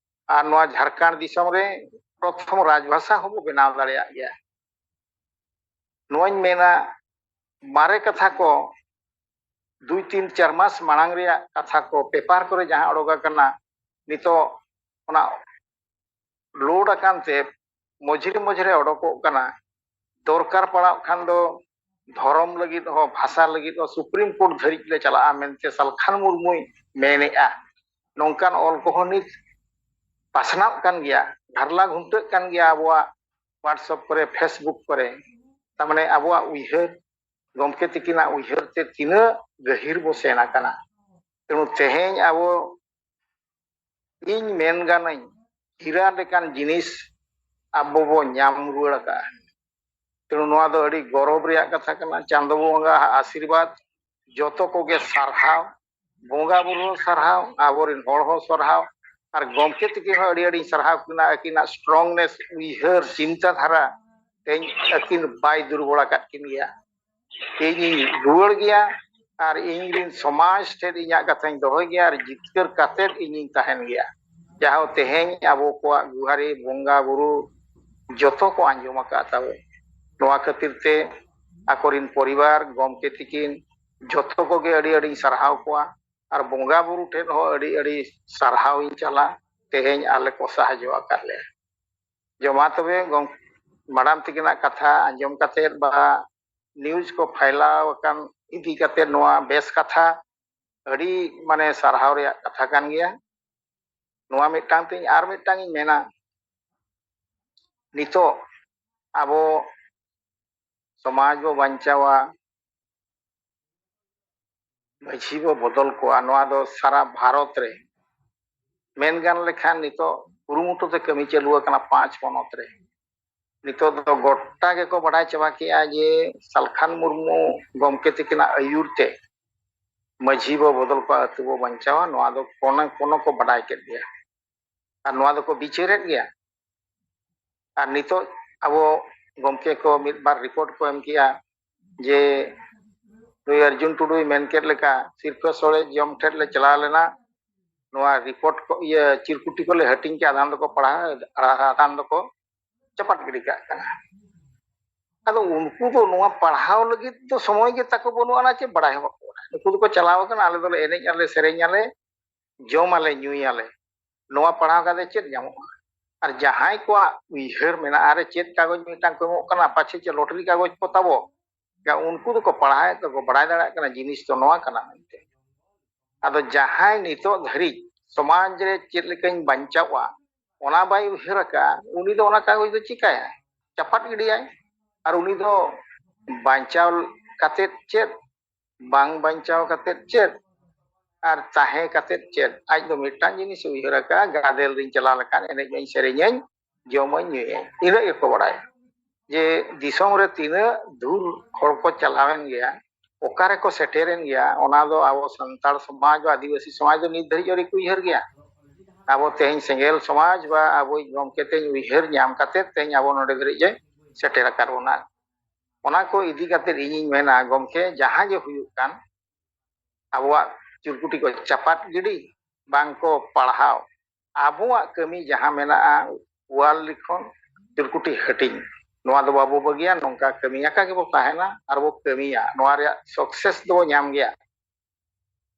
ᱟᱨ ᱱᱚᱣᱟ ᱡᱷᱟᱲᱠᱷᱚᱸᱰ ᱫᱤᱥᱚᱢ ᱨᱮ ᱯᱨᱚᱛᱷᱚᱢ ᱨᱟᱡᱽᱵᱷᱟᱥᱟ ᱦᱚᱸᱵᱚ ᱵᱮᱱᱟᱣ ᱫᱟᱲᱮᱭᱟᱜ ᱜᱮᱭᱟ᱾ ᱱᱚᱣᱟᱧ ᱢᱮᱱᱟ, ᱢᱟᱨᱮ ᱠᱟᱛᱷᱟ ᱠᱚ, ᱫᱩᱭ ᱛᱤᱱ ᱪᱟᱨ ᱢᱟᱥ ᱢᱟᱲᱟᱝ ᱨᱮᱭᱟᱜ ᱠᱟᱛᱷᱟ ᱠᱚ ᱯᱮᱯᱟᱨ ᱠᱚᱨᱮ ᱡᱟᱦᱟᱸ ᱚᱰᱚᱠ ᱟᱠᱟᱱᱟ, ᱱᱤᱛᱚᱜ ᱚᱱᱟ ᱞᱳᱰ ᱟᱠᱟᱱ ᱛᱮ ᱢᱚᱡᱽᱨᱮ ᱢᱚᱡᱽᱨᱮ ᱚᱰᱚᱠᱚᱜ ᱠᱟᱱᱟ᱾ ᱫᱚᱨᱠᱟᱨ ᱯᱟᱲᱟᱜ ᱠᱷᱟᱱ ᱫᱚ ᱫᱷᱚᱨᱚᱢ ᱞᱟᱹᱜᱤᱫ ᱦᱚᱸ, ᱵᱷᱟᱥᱟ ᱞᱟᱹᱜᱤᱫ ᱦᱚᱸ ᱥᱩᱯᱨᱤᱢ ᱠᱳᱨᱴ ᱫᱷᱟᱹᱨᱤᱡ ᱞᱮ ᱪᱟᱞᱟᱜᱼᱟ ᱢᱮᱱᱛᱮ ᱥᱟᱞᱠᱷᱟᱱ ᱢᱩᱨᱢᱩᱭ ᱢᱮᱱᱮᱜᱼᱟ᱾ ᱱᱚᱝᱠᱟᱱ ᱚᱞ ᱠᱚᱦᱚᱸ ᱱᱤᱛ ᱯᱟᱥᱱᱟᱜ ᱠᱟᱱ ᱜᱮᱭᱟ, ᱜᱷᱟᱨᱞᱟ ᱜᱷᱩᱱᱴᱟᱹᱜ ᱠᱟᱱ ᱜᱮᱭᱟ ᱟᱵᱚᱣᱟᱜ WhatsApp ᱠᱚᱨᱮ, Facebook ᱠᱚᱨᱮ᱾ ᱛᱟᱨ ᱢᱟᱱᱮ ᱟᱵᱚᱣᱟᱜ ᱩᱭᱦᱟᱹᱨ ᱜᱚᱢᱠᱮ ᱛᱤᱠᱤᱱᱟᱜ ᱩᱭᱦᱟᱹᱨ ᱛᱮ ᱛᱤᱱᱟᱹᱜ ᱜᱟᱹᱦᱤᱨ ᱵᱚ ᱥᱮᱱ ᱟᱠᱟᱱᱟ᱾ ᱛᱮᱱᱩ ᱛᱮᱦᱮᱧ ᱟᱵᱚ, ᱤᱧ ᱢᱮᱱ ᱜᱟᱱᱟᱹᱧ, ᱦᱤᱨᱟ ᱞᱮᱠᱟᱱ ᱡᱤᱱᱤᱥ ᱟᱵᱚ ᱵᱚ ᱧᱟᱢ ᱨᱩᱣᱟᱹᱲ ᱟᱠᱟᱫᱼᱟ᱾ ᱛᱮᱱᱩ ᱱᱚᱣᱟ ᱫᱚ ᱟᱹᱰᱤ ᱜᱚᱨᱚᱵᱽ ᱨᱮᱭᱟᱜ ᱠᱟᱛᱷᱟ ᱠᱟᱱᱟ᱾ ᱪᱟᱸᱫᱚ ᱵᱚᱸᱜᱟ ᱟᱜ ᱟᱥᱤᱨᱵᱟᱫᱽ, ᱡᱚᱛᱚ ᱠᱚᱜᱮ ᱥᱟᱨᱦᱟᱣ, ᱵᱚᱸᱜᱟ ᱵᱩᱨᱩ ᱦᱚᱸ ᱥᱟᱨᱦᱟᱣ, ᱟᱵᱚᱨᱮᱱ ᱦᱚᱲ ᱦᱚᱸ ᱥᱟᱨᱦᱟᱣ, ᱟᱨ ᱜᱚᱢᱠᱮ ᱛᱤᱠᱤᱱ ᱦᱚᱸ ᱟᱹᱰᱤ ᱟᱹᱰᱤᱧ ᱥᱟᱨᱦᱟᱣ ᱠᱤᱱᱟ᱾ ᱟᱹᱠᱤᱱᱟᱜ ᱥᱴᱨᱚᱝᱱᱮᱥ, ᱩᱭᱦᱟᱹᱨ, ᱪᱤᱱᱛᱟ ᱫᱷᱟᱨᱟ ᱛᱮᱦᱮᱧ ᱟᱹᱠᱤᱱ ᱵᱟᱭ ᱫᱩᱨᱵᱚᱞ ᱟᱠᱟᱫ ᱠᱤᱱ ᱜᱮᱭᱟ᱾ ᱤᱧᱤᱧ ᱨᱩᱣᱟᱹᱲ ᱜᱮᱭᱟ ᱟᱨ ᱤᱧ ᱨᱤᱱ ᱥᱚᱢᱟᱡᱽ ᱴᱷᱮᱱ ᱤᱧᱟᱹᱜ ᱠᱟᱛᱷᱟᱧ ᱫᱚᱦᱚᱭ ᱜᱮᱭᱟ ᱟᱨ ᱡᱤᱛᱠᱟᱹᱨ ᱠᱟᱛᱮᱫ ᱤᱧᱤᱧ ᱛᱟᱦᱮᱱ ᱜᱮᱭᱟ᱾ ᱡᱟᱦᱟᱸ ᱛᱮᱦᱮᱧ ᱟᱵᱚ ᱠᱚᱣᱟᱜ ᱜᱩᱦᱟᱨᱤ ᱵᱚᱸᱜᱟ ᱵᱩᱨᱩ ᱡᱚᱛᱚ ᱠᱚ ᱟᱸᱡᱚᱢ ᱟᱠᱟᱫ ᱛᱟᱵᱚᱱ᱾ ᱱᱚᱣᱟ ᱠᱷᱟᱹᱛᱤᱨ ᱛᱮ ᱟᱠᱚᱨᱤᱱ ᱯᱚᱨᱤᱵᱟᱨ, ᱜᱚᱢᱠᱮ ᱛᱤᱠᱤᱱ, ᱡᱚᱛᱚ ᱠᱚᱜᱮ ᱟᱹᱰᱤ ᱟᱹᱰᱤᱧ ᱥᱟᱨᱦᱟᱣ ᱠᱚᱣᱟ᱾ ᱟᱨ ᱵᱚᱸᱜᱟ ᱵᱩᱨᱩ ᱴᱷᱮᱱ ᱦᱚᱸ ᱟᱹᱰᱤ ᱟᱹᱰᱤ ᱥᱟᱨᱦᱟᱣ ᱤᱧ ᱪᱟᱞᱟ, ᱛᱮᱦᱮᱧ ᱟᱞᱮ ᱠᱚ ᱥᱟᱦᱟᱡᱚ ᱟᱠᱟᱫ ᱞᱮᱭᱟ᱾ ᱡᱚᱢᱟ ᱛᱚᱵᱮ ᱜᱚᱢ-, ᱢᱟᱰᱟᱢ ᱛᱤᱠᱤᱱᱟᱜ ᱠᱟᱛᱷᱟ ᱟᱸᱡᱚᱢ ᱠᱟᱛᱮᱫ ᱵᱟ ᱱᱤᱭᱩᱡᱽ ᱠᱚ ᱯᱷᱟᱭᱞᱟᱣ ᱟᱠᱟᱱ ᱤᱫᱤ ᱠᱟᱛᱮᱫ ᱱᱚᱣᱟ ᱵᱮᱥ ᱠᱟᱛᱷᱟ, ᱟᱹᱰᱤ ᱢᱟᱱᱮ ᱥᱟᱨᱦᱟᱣ ᱨᱮᱭᱟᱜ ᱠᱟᱛᱷᱟ ᱠᱟᱱ ᱜᱮᱭᱟ᱾ ᱱᱚᱣᱟ ᱢᱤᱫᱴᱟᱝ ᱛᱤᱧ, ᱟᱨ ᱢᱤᱫᱴᱟᱝ ᱤᱧ ᱢᱮᱱᱟ, ᱱᱤᱛᱚᱜ ᱟᱵᱚ ᱥᱚᱢᱟᱡᱽ ᱵᱚ ᱵᱟᱧᱪᱟᱣᱟ, ᱢᱟᱹᱡᱷᱤ ᱵᱚ ᱵᱚᱫᱚᱞ ᱠᱚᱣᱟ, ᱱᱚᱣᱟ ᱫᱚ ᱥᱟᱨᱟ ᱵᱷᱟᱨᱚᱛ ᱨᱮ ᱢᱮᱱ ᱜᱟᱱ ᱞᱮᱠᱷᱟᱱ ᱱᱤᱛᱚᱜ ᱠᱩᱨᱩᱢᱩᱴᱩ ᱛᱮ ᱠᱟᱹᱢᱤ ᱪᱟᱹᱞᱩ ᱟᱠᱟᱱᱟ ᱯᱟᱸᱪ ᱯᱚᱱᱚᱛ ᱨᱮ᱾ ᱱᱤᱛᱚᱜ ᱫᱚ ᱜᱚᱴᱟ ᱜᱮᱠᱚ ᱵᱟᱰᱟᱭ ᱪᱟᱵᱟ ᱠᱮᱜᱼᱟ ᱡᱮ ᱥᱟᱞᱠᱷᱟᱱ ᱢᱩᱨᱢᱩ ᱜᱚᱢᱠᱮ ᱛᱤᱠᱤᱱᱟᱜ ᱟᱹᱭᱩᱨ ᱛᱮ ᱢᱟᱹᱡᱷᱤ ᱵᱚ ᱵᱚᱫᱚᱞ ᱠᱚᱣᱟ, ᱟᱹᱛᱩ ᱵᱚ ᱵᱟᱧᱪᱟᱣᱟ, ᱱᱚᱣᱟ ᱫᱚ ᱠᱚᱱᱚ ᱠᱚᱱᱚ ᱠᱚ ᱵᱟᱰᱟᱭ ᱠᱮᱫ ᱜᱮᱭᱟ᱾ ᱟᱨ ᱱᱚᱣᱟ ᱫᱚᱠᱚ ᱵᱤᱪᱟᱹᱨᱮᱫ ᱜᱮᱭᱟ᱾ ᱟᱨ ᱱᱤᱛᱚᱜ ᱟᱵᱚ ᱜᱚᱢᱠᱮ ᱠᱚ ᱢᱤᱫ ᱵᱟᱨ ᱨᱤᱯᱳᱨᱴ ᱠᱚ ᱮᱢ ᱠᱮᱜᱼᱟ ᱡᱮ ᱱᱩᱭ ᱚᱨᱡᱩᱱ ᱴᱩᱰᱩᱭ ᱢᱮᱱ ᱠᱮᱫ ᱞᱮᱠᱟ ᱥᱤᱨᱯᱟᱹ ᱥᱚᱲᱮ ᱡᱚᱢ ᱴᱷᱮᱱ ᱞᱮ ᱪᱟᱞᱟᱣ ᱞᱮᱱᱟ, ᱱᱚᱣᱟ ᱨᱤᱯᱳᱨᱴ ᱠᱚ, ᱤᱭᱟᱹ, ᱪᱤᱨᱠᱩᱴᱤ ᱠᱚᱞᱮ ᱦᱟᱹᱴᱤᱧ ᱠᱮᱜᱼᱟ, ᱟᱫᱷᱟᱱ ᱫᱚᱠᱚ ᱯᱟᱲᱦᱟᱣ, ᱟᱫᱷᱟᱱ ᱫᱚᱠᱚ ᱪᱟᱯᱟᱫ ᱜᱤᱰᱤ ᱠᱟᱜ ᱠᱟᱱᱟ᱾ ᱟᱫᱚ ᱩᱱᱠᱩ ᱫᱚ ᱱᱚᱣᱟ ᱯᱟᱲᱦᱟᱣ ᱞᱟᱹᱜᱤᱫ ᱫᱚ ᱥᱚᱢᱚᱭ ᱜᱮ ᱛᱟᱠᱚ ᱵᱟᱹᱱᱩᱜ ᱟᱱᱟ, ᱪᱮ ᱵᱟᱲᱟᱭ ᱦᱚᱸ ᱵᱟᱠᱚ ᱵᱟᱲᱟᱭᱟ᱾ ᱱᱩᱠᱩ ᱫᱚᱠᱚ ᱪᱟᱞᱟᱣ ᱟᱠᱟᱱᱟ, ᱟᱞᱮ ᱫᱚᱞᱮ ᱮᱱᱮᱡ ᱟᱞᱮ, ᱥᱮᱨᱮᱧ ᱟᱞᱮ, ᱡᱚᱢ ᱟᱞᱮ, ᱧᱩᱭᱟᱞᱮ, ᱱᱚᱣᱟ ᱯᱟᱲᱦᱟᱣ ᱠᱟᱛᱮ ᱪᱮᱫ ᱧᱟᱢᱚᱜᱼᱟ? ᱟᱨ ᱡᱟᱦᱟᱸᱭ ᱠᱚᱣᱟᱜ ᱩᱭᱦᱟᱹᱨ ᱢᱮᱱᱟᱜᱼᱟ, ᱟᱨᱮ ᱪᱮᱫ ᱠᱟᱜᱚᱡᱽ ᱢᱤᱫᱴᱟᱝ ᱠᱚ ᱮᱢᱚᱜ ᱠᱟᱱᱟ, ᱯᱟᱪᱷᱮ ᱪᱮᱫ ᱞᱚᱴᱟᱨᱤ ᱠᱟᱜᱚᱡᱽ ᱠᱚ ᱛᱟᱵᱚ, ᱩᱱᱠᱩ ᱫᱚᱠᱚ ᱯᱟᱲᱦᱟᱣᱮᱫ ᱛᱮᱠᱚ ᱵᱟᱲᱟᱭ ᱫᱟᱲᱮᱭᱟᱜ ᱠᱟᱱᱟ ᱡᱤᱱᱤᱥ ᱫᱚ ᱱᱚᱣᱟ ᱠᱟᱱᱟ ᱢᱮᱱᱛᱮ᱾ ᱟᱫᱚ ᱡᱟᱦᱟᱸᱭ ᱱᱤᱛᱚᱜ ᱫᱷᱟᱹᱨᱤᱡ ᱥᱚᱢᱟᱡᱽ ᱨᱮ ᱪᱮᱫ ᱞᱮᱠᱟᱧ ᱵᱟᱧᱪᱟᱣᱟ, ᱚᱱᱟ ᱵᱟᱭ ᱩᱭᱦᱟᱹᱨ ᱟᱠᱟᱫᱼᱟ, ᱩᱱᱤ ᱫᱚ ᱚᱱᱟ ᱠᱟᱜᱚᱡᱽ ᱫᱚ ᱪᱤᱠᱟᱹᱭᱟᱭ? ᱪᱟᱯᱟᱫ ᱜᱤᱰᱤᱭᱟᱭ᱾ ᱟᱨ ᱩᱱᱤ ᱫᱚ ᱵᱟᱧᱪᱟᱣ ᱠᱟᱛᱮᱫ ᱪᱮᱫ, ᱵᱟᱝ ᱵᱟᱧᱪᱟᱣ ᱠᱟᱛᱮᱫ ᱪᱮᱫ, ᱟᱨ ᱛᱟᱦᱮᱸ ᱠᱟᱛᱮᱫ ᱪᱮᱫ? ᱟᱡ ᱫᱚ ᱢᱤᱫᱴᱟᱝ ᱡᱤᱱᱤᱥ ᱮ ᱩᱭᱦᱟᱹᱨ ᱟᱠᱟᱫᱼᱟ, ᱜᱟᱫᱮᱞ ᱨᱤᱧ ᱪᱟᱞᱟᱣ ᱞᱮᱠᱷᱟᱱ ᱮᱱᱮᱡ ᱟᱹᱧ, ᱥᱮᱨᱮᱧᱟᱹᱧ, ᱡᱚᱢᱟᱹᱧ, ᱧᱩᱭᱟᱹᱧ, ᱤᱱᱟᱹᱜ ᱜᱮᱠᱚ ᱵᱟᱲᱟᱭᱟ᱾ ᱡᱮ ᱫᱤᱥᱚᱢ ᱨᱮ ᱛᱤᱱᱟᱹᱜ ᱫᱷᱩᱨ ᱦᱚᱲ ᱠᱚ ᱪᱟᱞᱟᱣᱮᱱ ᱜᱮᱭᱟ, ᱚᱠᱟ ᱨᱮᱠᱚ ᱥᱮᱴᱮᱨᱮᱱ ᱜᱮᱭᱟ, ᱚᱱᱟ ᱫᱚ ᱟᱵᱚ ᱥᱟᱱᱛᱟᱲ ᱥᱚᱢᱟᱡᱽ ᱵᱟ ᱟᱹᱫᱤᱵᱟᱹᱥᱤ ᱥᱚᱢᱟᱡᱽ ᱫᱚ ᱱᱤᱛ ᱫᱷᱟᱹᱨᱤᱡ ᱟᱹᱣᱨᱤ ᱠᱚ ᱩᱭᱦᱟᱹᱨ ᱜᱮᱭᱟ᱾ ᱟᱵᱚ ᱛᱮᱦᱮᱧ ᱥᱮᱸᱜᱮᱞ ᱥᱚᱢᱟᱡᱽ ᱵᱟ ᱟᱵᱚᱭᱤᱡ ᱜᱚᱢᱠᱮ ᱛᱮᱦᱮᱧ ᱩᱭᱦᱟᱹᱨ ᱧᱟᱢ ᱠᱟᱛᱮ ᱛᱮᱦᱮᱧ ᱟᱵᱚ ᱱᱚᱰᱮ ᱫᱷᱟᱹᱨᱤᱡ ᱮ ᱥᱮᱴᱮᱨ ᱟᱠᱟᱫ ᱵᱚᱱᱟ᱾ ᱚᱱᱟ ᱠᱚ ᱤᱫᱤ ᱠᱟᱛᱮ ᱤᱧᱤᱧ ᱢᱮᱱᱟ, ᱜᱚᱢᱠᱮ, ᱡᱟᱦᱟᱸ ᱜᱮ ᱦᱩᱭᱩᱜ ᱠᱟᱱ, ᱟᱵᱚᱣᱟᱜ ᱪᱩᱨᱠᱩᱴᱤ ᱠᱚ ᱪᱟᱯᱟᱫ ᱜᱤᱰᱤ, ᱵᱟᱝ ᱠᱚ ᱯᱟᱲᱦᱟᱣ, ᱟᱵᱚᱣᱟᱜ ᱠᱟᱹᱢᱤ ᱡᱟᱦᱟᱸ ᱢᱮᱱᱟᱜᱼᱟ, ᱚᱣᱟᱞ ᱞᱤᱠᱷᱚᱱ, ᱪᱩᱨᱠᱩᱴᱤ ᱦᱟᱹᱴᱤᱧ, ᱱᱚᱣᱟ ᱫᱚ ᱵᱟᱵᱚ ᱵᱟᱹᱜᱤᱭᱟ᱾ ᱱᱚᱝᱠᱟ ᱠᱟᱹᱢᱤ ᱟᱠᱟ ᱜᱮᱵᱚ ᱛᱟᱦᱮᱱᱟ ᱟᱨ ᱵᱚ ᱠᱟᱹᱢᱤᱭᱟ, ᱱᱚᱣᱟ ᱨᱮᱭᱟᱜ ᱥᱟᱠᱥᱮᱥ ᱫᱚᱵᱚ ᱧᱟᱢ ᱜᱮᱭᱟ᱾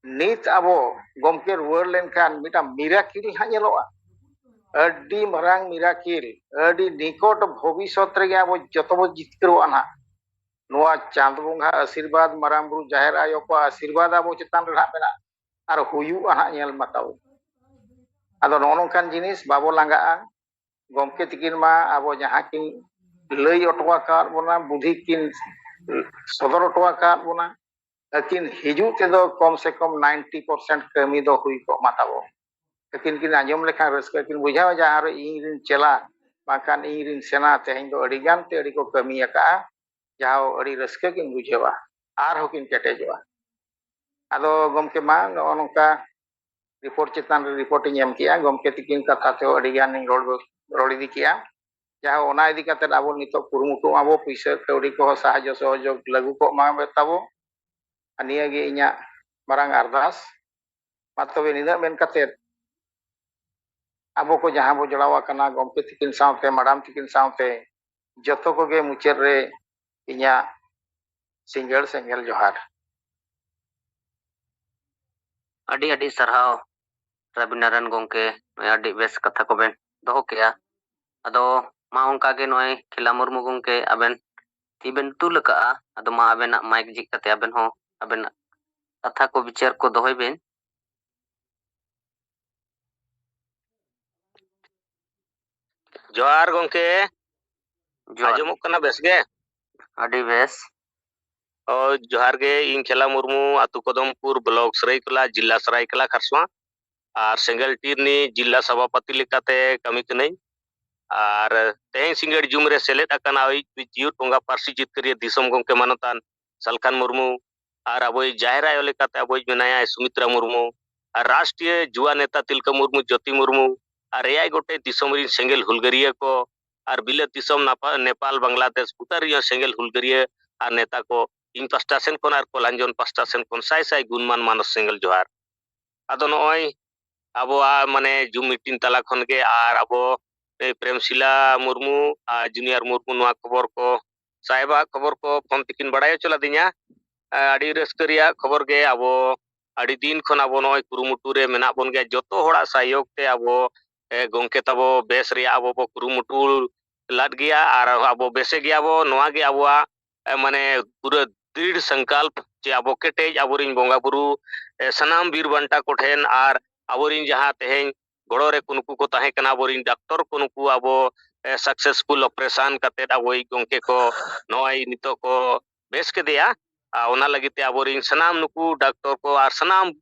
ᱱᱤᱛ ᱟᱵᱚ ᱜᱚᱢᱠᱮ ᱨᱩᱣᱟᱹᱲ ᱞᱮᱱᱠᱷᱟᱱ ᱢᱤᱫᱴᱟᱝ ᱢᱤᱨᱟᱠᱤᱞ ᱦᱟᱸᱜ ᱧᱮᱞᱚᱜᱼᱟ, ᱟᱹᱰᱤ ᱢᱟᱨᱟᱝ ᱢᱤᱨᱟᱠᱤᱞ, ᱟᱹᱰᱤ ᱱᱤᱠᱚᱴ ᱵᱷᱚᱵᱤᱥᱚᱛ ᱨᱮᱜᱮ ᱟᱵᱚ ᱡᱚᱛᱚ ᱵᱚ ᱡᱤᱛᱠᱟᱹᱨᱚᱜᱼᱟ ᱱᱟᱦᱟᱜ᱾ ᱱᱚᱣᱟ ᱪᱟᱸᱫ ᱵᱚᱸᱜᱟ ᱟᱥᱤᱨᱵᱟᱫᱽ, ᱢᱟᱨᱟᱝ ᱵᱩᱨᱩ, ᱡᱟᱦᱮᱨ ᱟᱭᱳ ᱠᱚᱣᱟᱜ ᱟᱥᱤᱨᱵᱟᱫᱽ ᱟᱵᱚ ᱪᱮᱛᱟᱱ ᱨᱮ ᱱᱟᱦᱟᱜ ᱢᱮᱱᱟᱜᱼᱟ, ᱟᱨ ᱦᱩᱭᱩᱜᱼᱟ ᱱᱟᱦᱟᱜ, ᱧᱮᱞ ᱢᱟ ᱛᱟᱵᱚ᱾ ᱟᱫᱚ ᱱᱚᱜᱼᱚ ᱱᱚᱝᱠᱟᱱ ᱡᱤᱱᱤᱥ ᱵᱟᱵᱚ ᱞᱟᱸᱜᱟᱜᱼᱟ᱾ ᱜᱚᱢᱠᱮ ᱛᱤᱠᱤᱱ ᱢᱟ ᱟᱵᱚ ᱡᱟᱦᱟᱸ ᱠᱤᱱ ᱞᱟᱹᱭ ᱦᱚᱴᱚ ᱟᱠᱟᱫ ᱵᱚᱱᱟ, ᱵᱩᱫᱷᱤ ᱠᱤᱱ ᱥᱚᱫᱚᱨ ᱦᱚᱴᱚ ᱟᱠᱟᱫ ᱵᱚᱱᱟ, ᱟᱹᱠᱤᱱ ᱦᱤᱡᱩᱜ ᱛᱮᱫᱚ ᱠᱚᱢ ᱥᱮ ᱠᱚᱢ ᱱᱟᱭᱤᱱᱴᱤ ᱯᱟᱨᱥᱮᱱᱴ ᱠᱟᱹᱢᱤ ᱫᱚ ᱦᱩᱭ ᱠᱚᱜ ᱢᱟ ᱛᱟᱵᱚ᱾ ᱟᱹᱠᱤᱱ ᱠᱤᱱ ᱟᱸᱡᱚᱢ ᱞᱮᱠᱷᱟᱱ ᱨᱟᱹᱥᱠᱟᱹ ᱠᱤᱱ ᱵᱩᱡᱷᱟᱹᱣᱟ, ᱡᱟᱦᱟᱸ ᱨᱮ ᱤᱧ ᱨᱤᱱ ᱪᱮᱞᱟ ᱵᱟᱝᱠᱷᱟᱱ ᱤᱧ ᱨᱤᱱ ᱥᱮᱱᱟ ᱛᱮᱦᱮᱧ ᱫᱚ ᱟᱹᱰᱤ ᱜᱟᱱ ᱛᱮ ᱟᱹᱰᱤ ᱠᱚ ᱠᱟᱹᱢᱤ ᱟᱠᱟᱫᱼᱟ, ᱡᱟᱦᱟᱸ ᱟᱹᱰᱤ ᱨᱟᱹᱥᱠᱟᱹ ᱠᱤᱱ ᱵᱩᱡᱷᱟᱹᱣᱟ, ᱟᱨᱦᱚᱸ ᱠᱤᱱ ᱠᱮᱴᱮᱡᱚᱜᱼᱟ᱾ ᱟᱫᱚ ᱜᱚᱢᱠᱮ, ᱢᱟ ᱱᱚᱜᱼᱚ ᱱᱚᱝᱠᱟ ᱨᱤᱯᱳᱨᱴ ᱪᱮᱛᱟᱱ ᱨᱮ ᱨᱤᱯᱳᱨᱴ ᱤᱧ ᱮᱢ ᱠᱮᱜᱼᱟ᱾ ᱜᱚᱢᱠᱮ ᱛᱤᱠᱤᱱ ᱠᱟᱛᱷᱟ ᱛᱮᱦᱚᱸ ᱟᱹᱰᱤ ᱜᱟᱱ ᱤᱧ ᱨᱚᱲ, ᱨᱚᱲ ᱤᱫᱤ ᱠᱮᱜᱼᱟ᱾ ᱡᱟᱦᱟᱸ ᱚᱱᱟ ᱤᱫᱤ ᱠᱟᱛᱮᱫ ᱟᱵᱚ ᱱᱤᱛᱚᱜ ᱠᱩᱨᱩᱢᱩᱴᱩ ᱢᱟᱵᱚ, ᱯᱩᱭᱥᱟᱹ ᱠᱟᱹᱣᱰᱤ ᱠᱚᱦᱚᱸ ᱥᱟᱦᱟᱡᱽᱡᱚ ᱥᱚᱦᱚᱡᱳᱜᱽ ᱞᱟᱹᱜᱩ ᱠᱚᱜ ᱢᱟ ᱛᱟᱵᱚ᱾ ᱟᱨ ᱱᱤᱭᱟᱹ ᱜᱮ ᱤᱧᱟᱹᱜ ᱢᱟᱨᱟᱝ ᱟᱨᱫᱟᱥ᱾ ᱢᱟ ᱛᱚᱵᱮ ᱱᱤᱱᱟᱹᱜ ᱢᱮᱱ ᱠᱟᱛᱮᱫ ᱟᱵᱚ ᱠᱚ ᱡᱟᱦᱟᱸ ᱵᱚ ᱡᱚᱲᱟᱣ ᱟᱠᱟᱱᱟ ᱜᱚᱢᱠᱮ ᱛᱤᱠᱤᱱ ᱥᱟᱶᱛᱮ, ᱢᱟᱰᱟᱢ ᱛᱤᱠᱤᱱ ᱥᱟᱶᱛᱮ, ᱡᱚᱛᱚ ᱠᱚᱜᱮ ᱢᱩᱪᱟᱹᱫ ᱨᱮ ᱤᱧᱟᱹᱜ ᱥᱤᱸᱜᱟᱹᱲ ᱥᱮᱸᱜᱮᱞ ᱡᱚᱦᱟᱨ᱾ ᱟᱹᱰᱤ ᱟᱹᱰᱤ ᱥᱟᱨᱦᱟᱣ ᱨᱚᱵᱤᱱᱟᱨᱟᱭᱚᱱ ᱜᱚᱢᱠᱮ, ᱱᱚᱜᱼᱚᱭ ᱟᱹᱰᱤ ᱵᱮᱥ ᱠᱟᱛᱷᱟ ᱠᱚᱵᱮᱱ ᱫᱚᱦᱚ ᱠᱮᱜᱼᱟ᱾ ᱟᱫᱚ ᱢᱟ ᱚᱱᱠᱟ ᱜᱮ ᱱᱚᱜᱼᱚᱭ ᱠᱷᱮᱞᱟ ᱢᱩᱨᱢᱩ ᱜᱚᱢᱠᱮ, ᱟᱵᱮᱱ ᱛᱤ ᱵᱮᱱ ᱛᱩᱞ ᱟᱠᱟᱜᱼᱟ, ᱟᱫᱚ ᱢᱟ ᱟᱵᱮᱱᱟᱜ ᱢᱟᱭᱤᱠ ᱡᱷᱤᱡ ᱠᱟᱛᱮ ᱟᱵᱮᱱ ᱦᱚᱸ ᱟᱵᱮᱱᱟᱜ ᱠᱟᱛᱷᱟ ᱠᱚ ᱵᱤᱪᱟᱹᱨ ᱠᱚ ᱫᱚᱦᱚᱭ ᱵᱮᱱ᱾ ᱡᱚᱦᱟᱨ ᱜᱚᱢᱠᱮ᱾ ᱡᱚᱦᱟᱨ᱾ ᱟᱸᱡᱚᱢᱚᱜ ᱠᱟᱱᱟ ᱵᱮᱥ ᱜᱮ? ᱟᱹᱰᱤ ᱵᱮᱥ᱾ ᱚ, ᱡᱚᱦᱟᱨ ᱜᱮ, ᱤᱧ ᱠᱷᱮᱞᱟ ᱢᱩᱨᱢᱩ, ᱟᱹᱛᱩ ᱠᱚᱫᱚᱢᱯᱩᱨ, ᱵᱞᱚᱠ ᱥᱟᱹᱨᱟᱹᱭᱠᱮᱞᱟ, ᱡᱤᱞᱟ ᱥᱟᱹᱨᱟᱹᱭᱠᱮᱞᱟ ᱠᱷᱟᱨᱥᱚᱶᱟ᱾ ᱟᱨ ᱥᱮᱸᱜᱮᱞ ᱴᱤᱨ ᱨᱤᱱᱤᱡ ᱡᱤᱞᱟ ᱥᱚᱵᱷᱟᱯᱚᱛᱤ ᱞᱮᱠᱟᱛᱮ ᱠᱟᱹᱢᱤ ᱠᱟᱹᱱᱟᱹᱧ᱾ ᱟᱨ ᱛᱮᱦᱮᱧ ᱥᱤᱸᱜᱟᱹᱲ ᱡᱩᱢ ᱨᱮ ᱥᱮᱞᱮᱫ ᱟᱠᱟᱱ ᱟᱭᱤᱡ ᱡᱤᱭᱚᱱ ᱵᱚᱸᱜᱟ ᱯᱟᱹᱨᱥᱤ ᱡᱤᱛᱠᱟᱹᱨᱤᱭᱟᱹ ᱫᱤᱥᱚᱢ ᱜᱚᱢᱠᱮ ᱢᱟᱱᱚᱛᱟᱱ ᱥᱟᱞᱠᱷᱟᱱ ᱢᱩᱨᱢᱩ ᱟᱨ ᱟᱵᱚᱭᱤᱡ ᱡᱟᱦᱮᱨ ᱟᱭᱳ ᱞᱮᱠᱟᱛᱮ ᱟᱵᱚᱭᱤᱡ ᱢᱮᱱᱟᱭᱟ ᱥᱩᱢᱤᱛᱨᱟ ᱢᱩᱨᱢᱩ, ᱟᱨ ᱨᱟᱥᱴᱨᱤᱭᱚ ᱡᱩᱣᱟ ᱱᱮᱛᱟ ᱛᱤᱞᱠᱟᱹ ᱢᱩᱨᱢᱩ, ᱡᱳᱛᱤ ᱢᱩᱨᱢᱩ, ᱟᱨ ᱮᱭᱟᱭ ᱜᱚᱴᱮᱡ ᱫᱤᱥᱚᱢ ᱨᱤᱱ ᱥᱮᱸᱜᱮᱞ ᱦᱩᱞᱜᱟᱹᱨᱤᱭᱟᱹ ᱠᱚ, ᱟᱨ ᱵᱤᱞᱟᱹᱛ ᱫᱤᱥᱚᱢ ᱱᱟᱯᱟ-, ᱱᱮᱯᱟᱞ, ᱵᱟᱝᱞᱟᱫᱮᱥ, ᱜᱚᱴᱟ ᱨᱮᱱ ᱥᱮᱸᱜᱮᱞ ᱦᱩᱞᱜᱟᱹᱨᱤᱭᱟᱹ ᱟᱨ ᱱᱮᱛᱟ ᱠᱚ ᱤᱧ ᱯᱟᱥᱴᱟ ᱥᱮᱱ ᱠᱷᱚᱱ ᱟᱨ ᱠᱚᱞᱟᱧᱡᱚᱱ ᱯᱟᱥᱴᱟ ᱥᱮᱱ ᱠᱷᱚᱱ ᱥᱟᱭ ᱥᱟᱭ ᱜᱩᱱᱢᱟᱱ ᱢᱟᱱᱚᱛ ᱥᱮᱸᱜᱮᱞ ᱡᱚᱦᱟᱨ᱾ ᱟᱫᱚ ᱱᱚᱜᱼᱚᱭ ᱟᱵᱚᱣᱟᱜ ᱢᱟᱱᱮ ᱡᱩᱢ ᱢᱤᱴᱤᱝ ᱛᱟᱞᱟ ᱠᱷᱚᱱ ᱜᱮ ᱟᱨ ᱟᱵᱚ, ᱮ, ᱯᱨᱮᱢᱥᱤᱞᱟ ᱢᱩᱨᱢᱩ ᱟᱨ ᱡᱩᱱᱤᱭᱟᱨ ᱢᱩᱨᱢᱩ ᱱᱚᱣᱟ ᱠᱷᱚᱵᱚᱨ ᱠᱚ, ᱥᱟᱦᱮᱵᱟᱜ ᱠᱷᱚᱵᱚᱨ ᱠᱚ ᱯᱷᱳᱱ ᱛᱮᱠᱤᱱ ᱵᱟᱲᱟᱭ ᱦᱚᱪᱚ ᱞᱮᱫᱤᱧᱟ᱾ ᱮ, ᱟᱹᱰᱤ ᱨᱟᱹᱥᱠᱟᱹ ᱨᱮᱭᱟᱜ ᱠᱷᱚᱵᱚᱨ ᱜᱮ, ᱟᱵᱚ ᱟᱹᱰᱤ ᱫᱤᱱ ᱠᱷᱚᱱ ᱟᱵᱚ ᱱᱚᱜᱼᱚᱭ ᱠᱩᱨᱩᱢᱩᱴᱩ ᱨᱮ ᱢᱮᱱᱟᱜ ᱵᱚᱱ ᱜᱮᱭᱟ᱾ ᱡᱚᱛᱚ ᱦᱚᱲᱟᱜ ᱥᱟᱦᱭᱳᱜᱽ ᱛᱮ ᱟᱵᱚ, ᱮ, ᱜᱚᱢᱠᱮ ᱛᱟᱵᱚ ᱵᱮᱥ ᱨᱮᱭᱟᱜ ᱟᱵᱚ ᱵᱚ ᱠᱩᱨᱩᱢᱩᱴᱩ ᱞᱟᱫ ᱜᱮᱭᱟ ᱟᱨ ᱟᱵᱚ ᱵᱮᱥᱮ ᱜᱮᱭᱟ ᱵᱚ᱾ ᱱᱚᱣᱟ ᱜᱮ ᱟᱵᱚᱣᱟᱜ, ᱮ, ᱢᱟᱱᱮ ᱯᱩᱨᱟᱹ ᱫᱨᱤᱲ ᱥᱚᱝᱠᱟᱞᱯ ᱡᱮ ᱟᱵᱚ ᱠᱮᱴᱮᱡ ᱟᱵᱚᱨᱤᱱ ᱵᱚᱸᱜᱟ ᱵᱩᱨᱩ, ᱮ, ᱥᱟᱱᱟᱢ ᱵᱤᱨ ᱵᱟᱱᱴᱟ ᱠᱚᱴᱷᱮᱱ ᱟᱨ ᱟᱵᱚᱨᱤᱱ ᱡᱟᱦᱟᱸ ᱛᱮᱦᱮᱧ ᱜᱚᱲᱚ ᱨᱮ ᱱᱩᱠᱩ ᱠᱚ ᱛᱟᱦᱮᱸ ᱠᱟᱱᱟ, ᱟᱵᱚᱨᱤᱱ ᱰᱟᱠᱛᱚᱨ ᱠᱚ ᱱᱩᱠᱩ ᱟᱵᱚ, ᱮ, successful operation ᱠᱟᱛᱮᱫ ᱟᱵᱚᱭᱤᱡ ᱜᱚᱢᱠᱮ ᱠᱚ ᱱᱚᱜᱼᱚᱭ ᱱᱤᱛᱚᱜ ᱠᱚ ᱵᱮᱥ ᱠᱮᱫᱮᱭᱟ᱾ ᱟᱨ ᱚᱱᱟ ᱞᱟᱹᱜᱤᱫ ᱛᱮ ᱟᱵᱚᱨᱤᱱ ᱥᱟᱱᱟᱢ ᱱᱩᱠᱩ ᱰᱟᱠᱛᱚᱨ ᱠᱚ ᱟᱨ ᱥᱟᱱᱟᱢ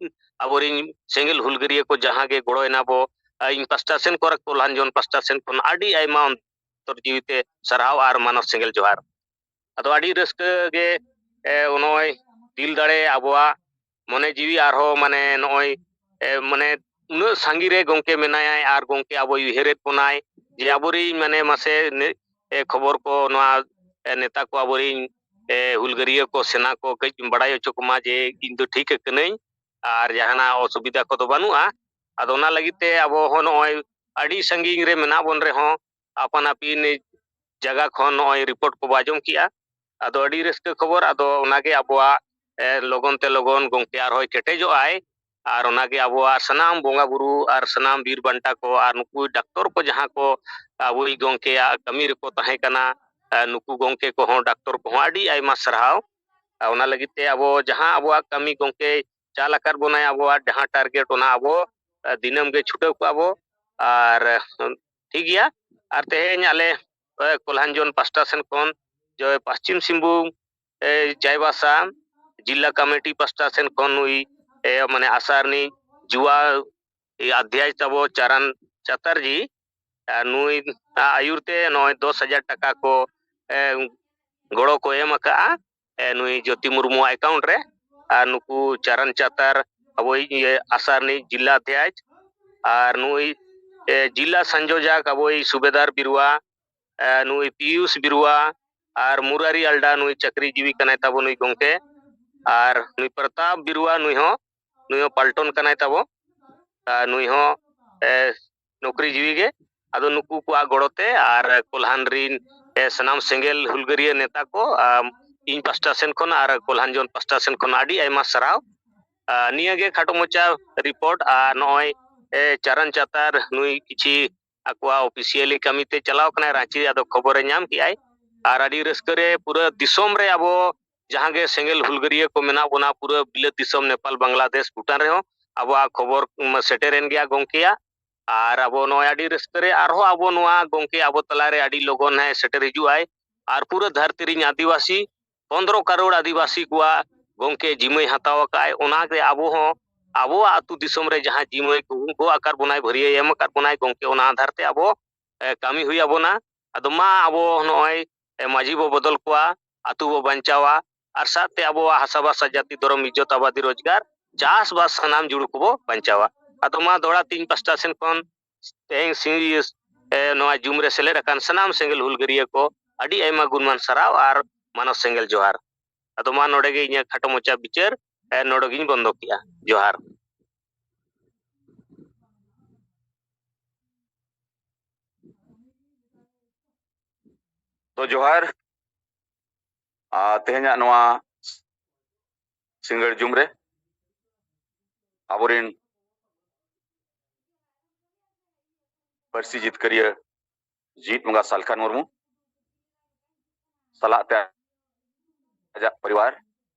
ᱟᱵᱚᱨᱤᱱ ᱥᱮᱸᱜᱮᱞ ᱦᱩᱞᱜᱟᱹᱨᱤᱭᱟᱹ ᱠᱚ ᱡᱟᱦᱟᱸ ᱜᱮ ᱜᱚᱲᱚ ᱮᱱᱟ ᱵᱚ, ᱟ, ᱤᱧ ᱯᱟᱥᱴᱟ ᱥᱮᱱ ᱠᱷᱚᱱ, ᱠᱚᱞᱦᱟᱱᱡᱚᱱ ᱯᱟᱥᱴᱟ ᱥᱮᱱ ᱠᱷᱚᱱ ᱟᱹᱰᱤ ᱟᱭᱢᱟ ᱚᱱᱛᱚᱨ ᱡᱤᱣᱤ ᱛᱮ ᱥᱟᱨᱦᱟᱣ ᱟᱨ ᱢᱟᱱᱚᱛ ᱥᱮᱸᱜᱮᱞ ᱡᱚᱦᱟᱨ᱾ ᱟᱫᱚ ᱟᱹᱰᱤ ᱨᱟᱹᱥᱠᱟᱹ ᱜᱮ, ᱮ, ᱱᱚᱜᱼᱚᱭ ᱫᱤᱞ ᱫᱟᱲᱮ ᱟᱵᱚᱣᱟᱜ ᱢᱚᱱᱮ ᱡᱤᱣᱤ ᱟᱨᱦᱚᱸ ᱢᱟᱱᱮ ᱱᱚᱜᱼᱚᱭ, ᱮ, ᱢᱟᱱᱮ ᱩᱱᱟᱹᱜ ᱥᱟᱸᱜᱤᱧ ᱨᱮ ᱜᱚᱢᱠᱮ ᱢᱮᱱᱟᱭᱟᱭ ᱟᱨ ᱜᱚᱢᱠᱮ ᱟᱵᱚᱭ ᱩᱭᱦᱟᱹᱨᱮᱫ ᱵᱚᱱᱟᱭ ᱡᱮ ᱟᱵᱚᱨᱤᱱ ᱢᱟᱱᱮ ᱢᱟᱥᱮ ᱱᱮ-, ᱮ, ᱠᱷᱚᱵᱚᱨ ᱠᱚ ᱱᱚᱣᱟ, ᱮ, ᱱᱮᱛᱟ ᱠᱚ ᱟᱵᱚᱨᱤᱱ, ᱮ, ᱦᱩᱞᱜᱟᱹᱨᱤᱭᱟᱹ ᱠᱚ ᱥᱮᱱᱟ ᱠᱚ ᱠᱟᱹᱡ ᱵᱟᱲᱟᱭ ᱦᱚᱪᱚ ᱠᱚᱢᱟ ᱡᱮ ᱤᱧ ᱫᱚ ᱴᱷᱤᱠ ᱠᱟᱹᱱᱟᱹᱧ ᱟᱨ ᱡᱟᱦᱟᱱᱟᱜ ᱚᱥᱩᱵᱤᱫᱷᱟ ᱠᱚᱫᱚ ᱵᱟᱹᱱᱩᱜᱼᱟ᱾ ᱟᱫᱚ ᱚᱱᱟ ᱞᱟᱹᱜᱤᱫ ᱛᱮ ᱟᱵᱚ ᱦᱚᱸ ᱱᱚᱜᱼᱚᱭ ᱟᱹᱰᱤ ᱥᱟᱺᱜᱤᱧ ᱨᱮ ᱢᱮᱱᱟᱜ ᱵᱚᱱ ᱨᱮᱦᱚᱸ ᱟᱯᱟᱱ ᱟᱹᱯᱤᱱ ᱡᱟᱭᱜᱟ ᱠᱷᱚᱱ ᱱᱚᱜᱼᱚᱭ ᱨᱤᱯᱳᱨᱴ ᱠᱚᱵᱚ ᱟᱸᱡᱚᱢ ᱠᱮᱜᱼᱟ᱾ ᱟᱫᱚ ᱟᱹᱰᱤ ᱨᱟᱹᱥᱠᱟᱹ ᱠᱷᱚᱵᱚᱨ, ᱟᱫᱚ ᱚᱱᱟᱜᱮ ᱟᱵᱚᱣᱟᱜ, ᱮ, ᱞᱚᱜᱚᱱ ᱛᱮ ᱞᱚᱜᱚᱱ ᱜᱚᱢᱠᱮ ᱟᱨᱦᱚᱸᱭ ᱠᱮᱴᱮᱡᱚᱜ ᱟᱭ᱾ ᱟᱨ ᱚᱱᱟᱜᱮ ᱟᱵᱚᱣᱟᱜ ᱥᱟᱱᱟᱢ ᱵᱚᱸᱜᱟ ᱵᱩᱨᱩ ᱟᱨ ᱥᱟᱱᱟᱢ ᱵᱤᱨ ᱵᱟᱱᱴᱟ ᱠᱚ ᱟᱨ ᱱᱩᱠᱩ ᱰᱟᱠᱛᱚᱨ ᱠᱚ ᱡᱟᱦᱟᱸ ᱠᱚ ᱟᱵᱚᱭᱤᱡ ᱜᱚᱢᱠᱮᱭᱟᱜ ᱠᱟᱹᱢᱤ ᱨᱮᱠᱚ ᱛᱟᱦᱮᱸ ᱠᱟᱱᱟ, ᱮ, ᱱᱩᱠᱩ ᱜᱚᱢᱠᱮ ᱠᱚᱦᱚᱸ, ᱰᱟᱠᱛᱚᱨ ᱠᱚᱦᱚᱸ ᱟᱹᱰᱤ ᱟᱭᱢᱟ ᱥᱟᱨᱦᱟᱣ᱾ ᱟᱨ ᱚᱱᱟ ᱞᱟᱹᱜᱤᱫ ᱛᱮ ᱟᱵᱚ ᱡᱟᱦᱟᱸ ᱟᱵᱚᱣᱟᱜ ᱠᱟᱹᱢᱤ ᱜᱚᱢᱠᱮ ᱪᱟᱞ ᱟᱠᱟᱫ ᱵᱚᱱᱟᱭ, ᱟᱵᱚᱣᱟᱜ ᱡᱟᱦᱟᱸ target, ᱚᱱᱟ ᱟᱵᱚ, ᱮ, ᱫᱤᱱᱟᱹᱢ ᱜᱮ ᱪᱷᱩᱴᱟᱹᱣ ᱠᱚᱜᱼᱟ ᱵᱚ᱾ ᱟᱨ, ᱮ, ᱴᱷᱤᱠ ᱜᱮᱭᱟ᱾ ᱟᱨ ᱛᱮᱦᱮᱧ ᱟᱞᱮ, ᱮ, ᱠᱚᱞᱦᱟᱱᱡᱚᱱ ᱯᱟᱥᱴᱟ ᱥᱮᱱ ᱠᱷᱚᱱ ᱡᱮ ᱯᱚᱥᱪᱤᱢ ᱥᱤᱝᱵᱷᱩᱢ, ᱮ, ᱪᱟᱭᱵᱟᱥᱟ ᱡᱤᱞᱟ ᱠᱚᱢᱤᱴᱤ ᱯᱟᱥᱴᱟ ᱥᱮᱱ ᱠᱷᱚᱱ ᱱᱩᱭ, ᱮ, ᱢᱟᱱᱮ ᱟᱥᱟ ᱨᱤᱱᱤᱡ ᱡᱩᱣᱟ, ᱮ, ᱚᱫᱷᱭᱟᱭ ᱛᱟᱵᱚ ᱪᱟᱨᱟᱱ ᱪᱟᱛᱟᱨᱡᱤ, ᱟᱨ ᱱᱩᱭ ᱟᱭᱩᱨ ᱛᱮ ᱱᱚᱜᱼᱚᱭ ᱫᱚᱥ ᱦᱟᱡᱟᱨ ᱴᱟᱠᱟ ᱠᱚ, ᱮ, ᱜᱚᱲᱚ ᱠᱚ ᱮᱢ ᱟᱠᱟᱫᱼᱟ, ᱮ, ᱱᱩᱭ ᱡᱳᱛᱤ ᱢᱩᱨᱢᱩ account ᱨᱮ᱾ ᱟᱨ ᱱᱩᱠᱩ ᱪᱟᱨᱟᱱ ᱪᱟᱛᱟᱨ ᱟᱵᱚᱭᱤᱡ, ᱤᱭᱟᱹ, ᱟᱥᱟ ᱨᱤᱱᱤᱡ ᱡᱤᱞᱟ ᱚᱫᱷᱭᱟᱭ, ᱟᱨ ᱱᱩᱭ, ᱮ, ᱡᱤᱞᱟ ᱥᱚᱝᱡᱳᱡᱚᱠ ᱟᱵᱚᱭᱤᱡ ᱥᱩᱵᱮᱫᱟᱨ ᱵᱤᱨᱩᱣᱟ, ᱮ, ᱱᱩᱭ ᱯᱤᱭᱩᱥ ᱵᱤᱨᱩᱣᱟ, ᱟᱨ ᱢᱩᱨᱟᱨᱤ ᱟᱞᱰᱟ, ᱱᱩᱭ ᱪᱟᱹᱠᱨᱤ ᱡᱤᱣᱤ ᱠᱟᱱᱟᱭ ᱛᱟᱵᱚ ᱱᱩᱭ ᱜᱚᱢᱠᱮ, ᱟᱨ ᱱᱩᱭ ᱯᱨᱚᱛᱟᱯ ᱵᱤᱨᱩᱣᱟ, ᱱᱩᱭ ᱦᱚᱸ, ᱱᱩᱭ ᱦᱚᱸ ᱯᱟᱞᱴᱚᱱ ᱠᱟᱱᱟᱭ ᱛᱟᱵᱚ, ᱟᱨ ᱱᱩᱭ ᱦᱚᱸ, ᱮ, ᱱᱚᱠᱨᱤ ᱡᱤᱣᱤ ᱜᱮ᱾ ᱟᱫᱚ ᱱᱩᱠᱩ ᱠᱚᱣᱟᱜ ᱜᱚᱲᱚ ᱛᱮ ᱟᱨ ᱠᱚᱞᱦᱟᱱ ᱨᱤᱱ, ᱮ, ᱥᱟᱱᱟᱢ ᱥᱮᱸᱜᱮᱞ ᱦᱩᱞᱜᱟᱹᱨᱤᱭᱟᱹ ᱱᱮᱛᱟ ᱠᱚ, ᱟᱢ, ᱤᱧ ᱯᱟᱥᱴᱟ ᱥᱮᱱ ᱠᱷᱚᱱ ᱟᱨ ᱠᱚᱞᱦᱟᱱ ᱡᱚᱱ ᱯᱟᱥᱴᱟ ᱥᱮᱱ ᱠᱷᱚᱱ ᱟᱹᱰᱤ ᱟᱭᱢᱟ ᱥᱟᱨᱦᱟᱣ᱾ ᱟ, ᱱᱤᱭᱟᱹ ᱜᱮ ᱠᱷᱟᱴᱚ ᱢᱟᱪᱷᱟ report᱾ ᱟᱨ ᱱᱚᱜᱼᱚᱭ, ᱮ, ᱪᱟᱨᱟᱱ ᱪᱟᱛᱟᱨ ᱱᱩᱭ ᱠᱤᱪᱷᱤ ᱟᱠᱚᱣᱟᱜ officially ᱠᱟᱹᱢᱤ ᱛᱮ ᱪᱟᱞᱟᱣ ᱠᱟᱱᱟᱭ ᱨᱟᱸᱪᱤ, ᱟᱫᱚ ᱠᱷᱚᱵᱚᱨᱮ ᱧᱟᱢ ᱠᱮᱜᱼᱟᱭ᱾ ᱟᱨ ᱟᱹᱰᱤ ᱨᱟᱹᱥᱠᱟᱹ ᱨᱮ ᱯᱩᱨᱟᱹ ᱫᱤᱥᱚᱢ ᱨᱮ ᱟᱵᱚ ᱡᱟᱦᱟᱸ ᱜᱮ ᱥᱮᱸᱜᱮᱞ ᱦᱩᱞᱜᱟᱹᱨᱤᱭᱟᱹ ᱠᱚ ᱢᱮᱱᱟᱜ ᱵᱚᱱᱟ, ᱯᱩᱨᱟᱹ ᱵᱤᱞᱟᱹᱛ ᱫᱤᱥᱚᱢ, ᱱᱮᱯᱟᱞ, ᱵᱟᱝᱞᱟᱫᱮᱥ, ᱵᱷᱩᱴᱟᱱ ᱨᱮᱦᱚᱸ ᱟᱵᱚᱣᱟᱜ ᱠᱷᱚᱵᱚᱨ, ᱩᱢ, ᱥᱮᱴᱮᱨᱮᱱ ᱜᱮᱭᱟ ᱜᱚᱢᱠᱮᱭᱟᱜ᱾ ᱟᱨ ᱟᱵᱚ ᱱᱚᱜᱼᱚᱭ ᱟᱹᱰᱤ ᱨᱟᱹᱥᱠᱟᱹ ᱨᱮ ᱟᱨᱦᱚᱸ ᱟᱵᱚ ᱱᱚᱣᱟ ᱜᱚᱢᱠᱮ ᱟᱵᱚ ᱛᱟᱞᱟᱨᱮ ᱟᱹᱰᱤ ᱞᱚᱜᱚᱱ ᱦᱮᱸ ᱥᱮᱴᱮᱨ ᱦᱤᱡᱩᱜ ᱟᱭ᱾ ᱟᱨ ᱯᱩᱨᱟᱹ ᱫᱷᱟᱹᱨᱛᱤ ᱨᱤᱱ ᱟᱹᱫᱤᱵᱟᱹᱥᱤ ᱯᱚᱱᱫᱽᱨᱚ ᱠᱟᱨᱳᱲ ᱟᱹᱫᱤᱵᱟᱹᱥᱤ ᱠᱚᱣᱟᱜ ᱜᱚᱢᱠᱮ ᱡᱤᱢᱟᱹᱭ ᱦᱟᱛᱟᱣ ᱟᱠᱟᱫ ᱟᱭ᱾ ᱚᱱᱟᱜᱮ ᱟᱵᱚ ᱦᱚᱸ ᱟᱵᱚᱣᱟᱜ ᱟᱹᱛᱩ ᱫᱤᱥᱚᱢ ᱨᱮ ᱡᱟᱦᱟᱸ ᱡᱤᱢᱟᱹᱭ ᱠᱚ ᱜᱚᱜ ᱟᱠᱟᱫ ᱵᱚᱱᱟᱭ, ᱵᱷᱟᱹᱨᱭᱟᱹᱭ ᱮᱢ ᱟᱠᱟᱫ ᱵᱚᱱᱟᱭ ᱜᱚᱢᱠᱮ, ᱚᱱᱟ ᱟᱫᱷᱟᱨ ᱛᱮ ᱟᱵᱚ, ᱮ, ᱠᱟᱹᱢᱤ ᱦᱩᱭ ᱟᱵᱚᱱᱟ᱾ ᱟᱫᱚ ᱢᱟ ᱟᱵᱚ ᱱᱚᱜᱼᱚᱭ, ᱮ, ᱢᱟᱹᱡᱷᱤ ᱵᱚ ᱵᱚᱫᱚᱞ ᱠᱚᱣᱟ, ᱟᱹᱛᱩ ᱵᱚ ᱵᱟᱧᱪᱟᱣᱟ, ᱟᱨ ᱥᱟᱶᱛᱮ ᱟᱵᱚᱣᱟᱜ ᱦᱟᱥᱟ ᱵᱷᱟᱥᱟ ᱡᱟᱹᱛᱤ ᱫᱷᱚᱨᱚᱢ ᱤᱡᱽᱡᱚᱛ ᱟᱵᱟᱫᱤ ᱨᱳᱡᱽᱜᱟᱨ ᱪᱟᱥᱵᱟᱥ ᱥᱟᱱᱟᱢ ᱡᱩᱲᱩ ᱠᱚᱵᱚ ᱵᱟᱧᱪᱟᱣᱟ᱾ ᱟᱫᱚ ᱢᱟ ᱫᱚᱦᱲᱟ ᱛᱮ ᱤᱧ ᱯᱟᱥᱴᱟ ᱥᱮᱱ ᱠᱷᱚᱱ ᱛᱮᱦᱮᱧ ᱥᱤᱧ, ᱮ, ᱱᱚᱣᱟ ᱡᱩᱢ ᱨᱮ ᱥᱮᱞᱮᱫ ᱟᱠᱟᱱ ᱥᱟᱱᱟᱢ ᱥᱮᱸᱜᱮᱞ ᱦᱩᱞᱜᱟᱹᱨᱤᱭᱟᱹ ᱠᱚ ᱟᱹᱰᱤ ᱟᱭᱢᱟ ᱜᱩᱱᱢᱟᱱ ᱥᱟᱨᱦᱟᱣ ᱟᱨ ᱢᱟᱱᱚᱛ ᱥᱮᱸᱜᱮᱞ ᱡᱚᱦᱟᱨ᱾ ᱟᱫᱚ ᱢᱟ ᱱᱚᱰᱮ ᱜᱮ ᱤᱧᱟᱹᱜ ᱠᱷᱟᱴᱚ ᱢᱚᱪᱟ ᱵᱤᱪᱟᱹᱨ, ᱮ, ᱱᱚᱰᱮ ᱜᱤᱧ ᱵᱚᱱᱫᱚ ᱠᱮᱜᱼᱟ᱾ ᱡᱚᱦᱟᱨ᱾ ᱛᱚ ᱡᱚᱦᱟᱨ᱾ ᱟᱨ ᱛᱮᱦᱮᱧᱟᱜ ᱱᱚᱣᱟ ᱥᱤᱸᱜᱟᱹᱲ ᱡᱩᱢ ᱨᱮ ᱟᱵᱚᱨᱮᱱ ᱯᱟᱹᱨᱥᱤ ᱡᱤᱛᱠᱟᱹᱨᱤᱭᱟᱹ ᱡᱤᱛ ᱵᱚᱸᱜᱟ ᱥᱟᱞᱠᱷᱟᱱ ᱢᱩᱨᱢᱩ ᱥᱟᱞᱟᱜ ᱛᱮ ᱟᱡᱟᱜ ᱯᱚᱨᱤᱵᱟᱨ